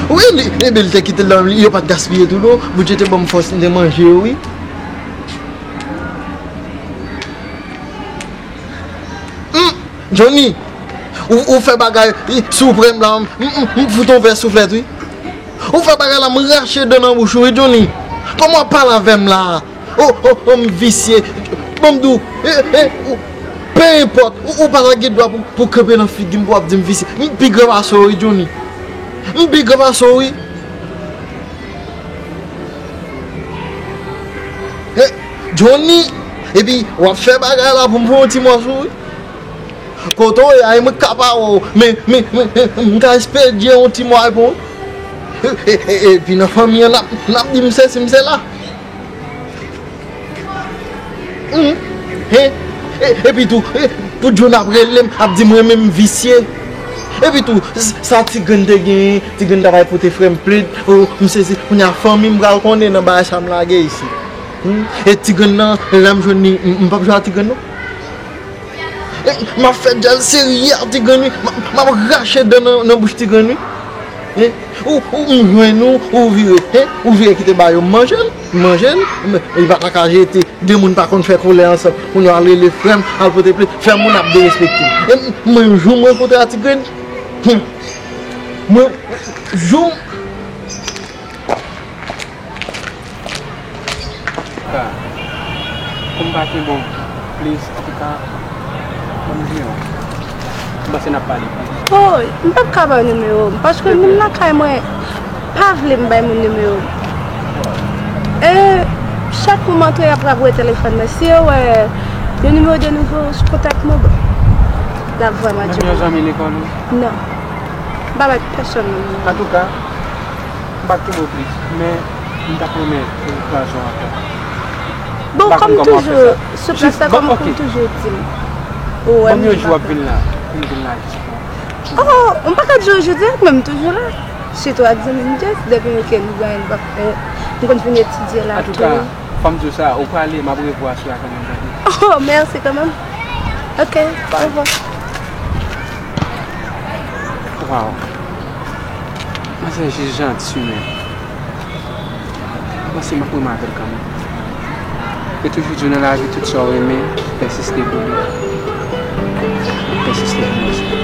Wi, li, epi l te kite l nan, yo pa t gaspiye tou non, Bondye te ban m fòs, m te manje yo, wi. Hmm, Johnny, ou, ou fè bagay, si w pran m la, m, m, m fout on vè souflèt, wi. Ou fè bagay la, m rache dan nan bouch ou, wi, Johnny. Kòman w ap pale avè m la? Oh, oh, oh, m visye. Ban m di w, eh, eh, ou, pe enpòt, ou, ou pa ta gen dwa pou, pou kanpe nan figi m, pou w ap di m visye. M pi gran pase w, wi, Johnny. M pi gran pase w, wi. Eh, Johnny, epi w ap fè bagay la pou m pran yon ti mòso, wi. Kote w ye a, e mwen k ka pa wè w, men, men, men, men, m ka espedye yon ti mwa pou ou. E, e, e, epi nan fanmi an, n ap, n ap di m sesi, m sela. Hum, hein? E, epi tou, e, pou John ap rele m, ap di m renmen m visye. Epi tou, s-, sa Ti Grenn te genyen, Ti Grenn ta pral pote frè m plent, o, m sesi, kounye a fanmi m pral konnen nan bagay sa m lage isi. Hum, e Ti Grenn nan, lè m jwenn li, m, m p ap jwe a Ti Grenn non. E, m ap fè djèl serye a Ti Grenn, wi. M ap, m ap rache dan nan, nan bouch Ti Grenn, wi. Hein? Ou, ou, m jwenn ou, ou vire, hein? Ou vire kite ba yo, m manje l, m manje l, m, li pa ta ka jete. De moun pa konn fè koulè ansanm. Moun yo al rele frè m, al pote plent, fè moun ap derespekte m. E m, mwen, jou m rankontre a Ti Grenn, hmm, mwen, jou m Antouka, kòm m pa kenbe w plis, antouka, ban m nimewo w. M panse n ap pale plis. Woy, m p ap ka ba w nimewo m, paske moun lakay mwen pa vle m bay moun nimewo m. E chak moman tou y ap rap wè telefòn mwen. Si yo wè yon nimewo de nouvo sou kontak mwen, bon, l ap vrèman djòl. Menm yon zanmi lekòl ou? Non. M pa bay pèsonn nan nimewo. Antouka, m pa t kenbe w plis, men m t ap renmen pou m kwaze w ankò. Bon, kòm toujou, sou plas la, kòm ou toujou di m. Ou wè m, m pa kwè. Ban m yon jou w ap vin la, pou m vin la jis pou. Oh, m pa ka di w jodi a, men m toujou la. Sitou a di m, Jess, depi ke nou gen, nou pa fè, m konn vin etidye la tou. Antouka, fò m di w sa, ou prale, m ap revwa sou la kanmenm, tande. Oh, mèsi kanmenm. Ok, orevwa. Waw. Manzè jis janti, men. M panse m ap remake l kanmenm. Yo toujou di w nan lavi, tout sa w renmen, pèsiste pou li. Pèsiste pou li.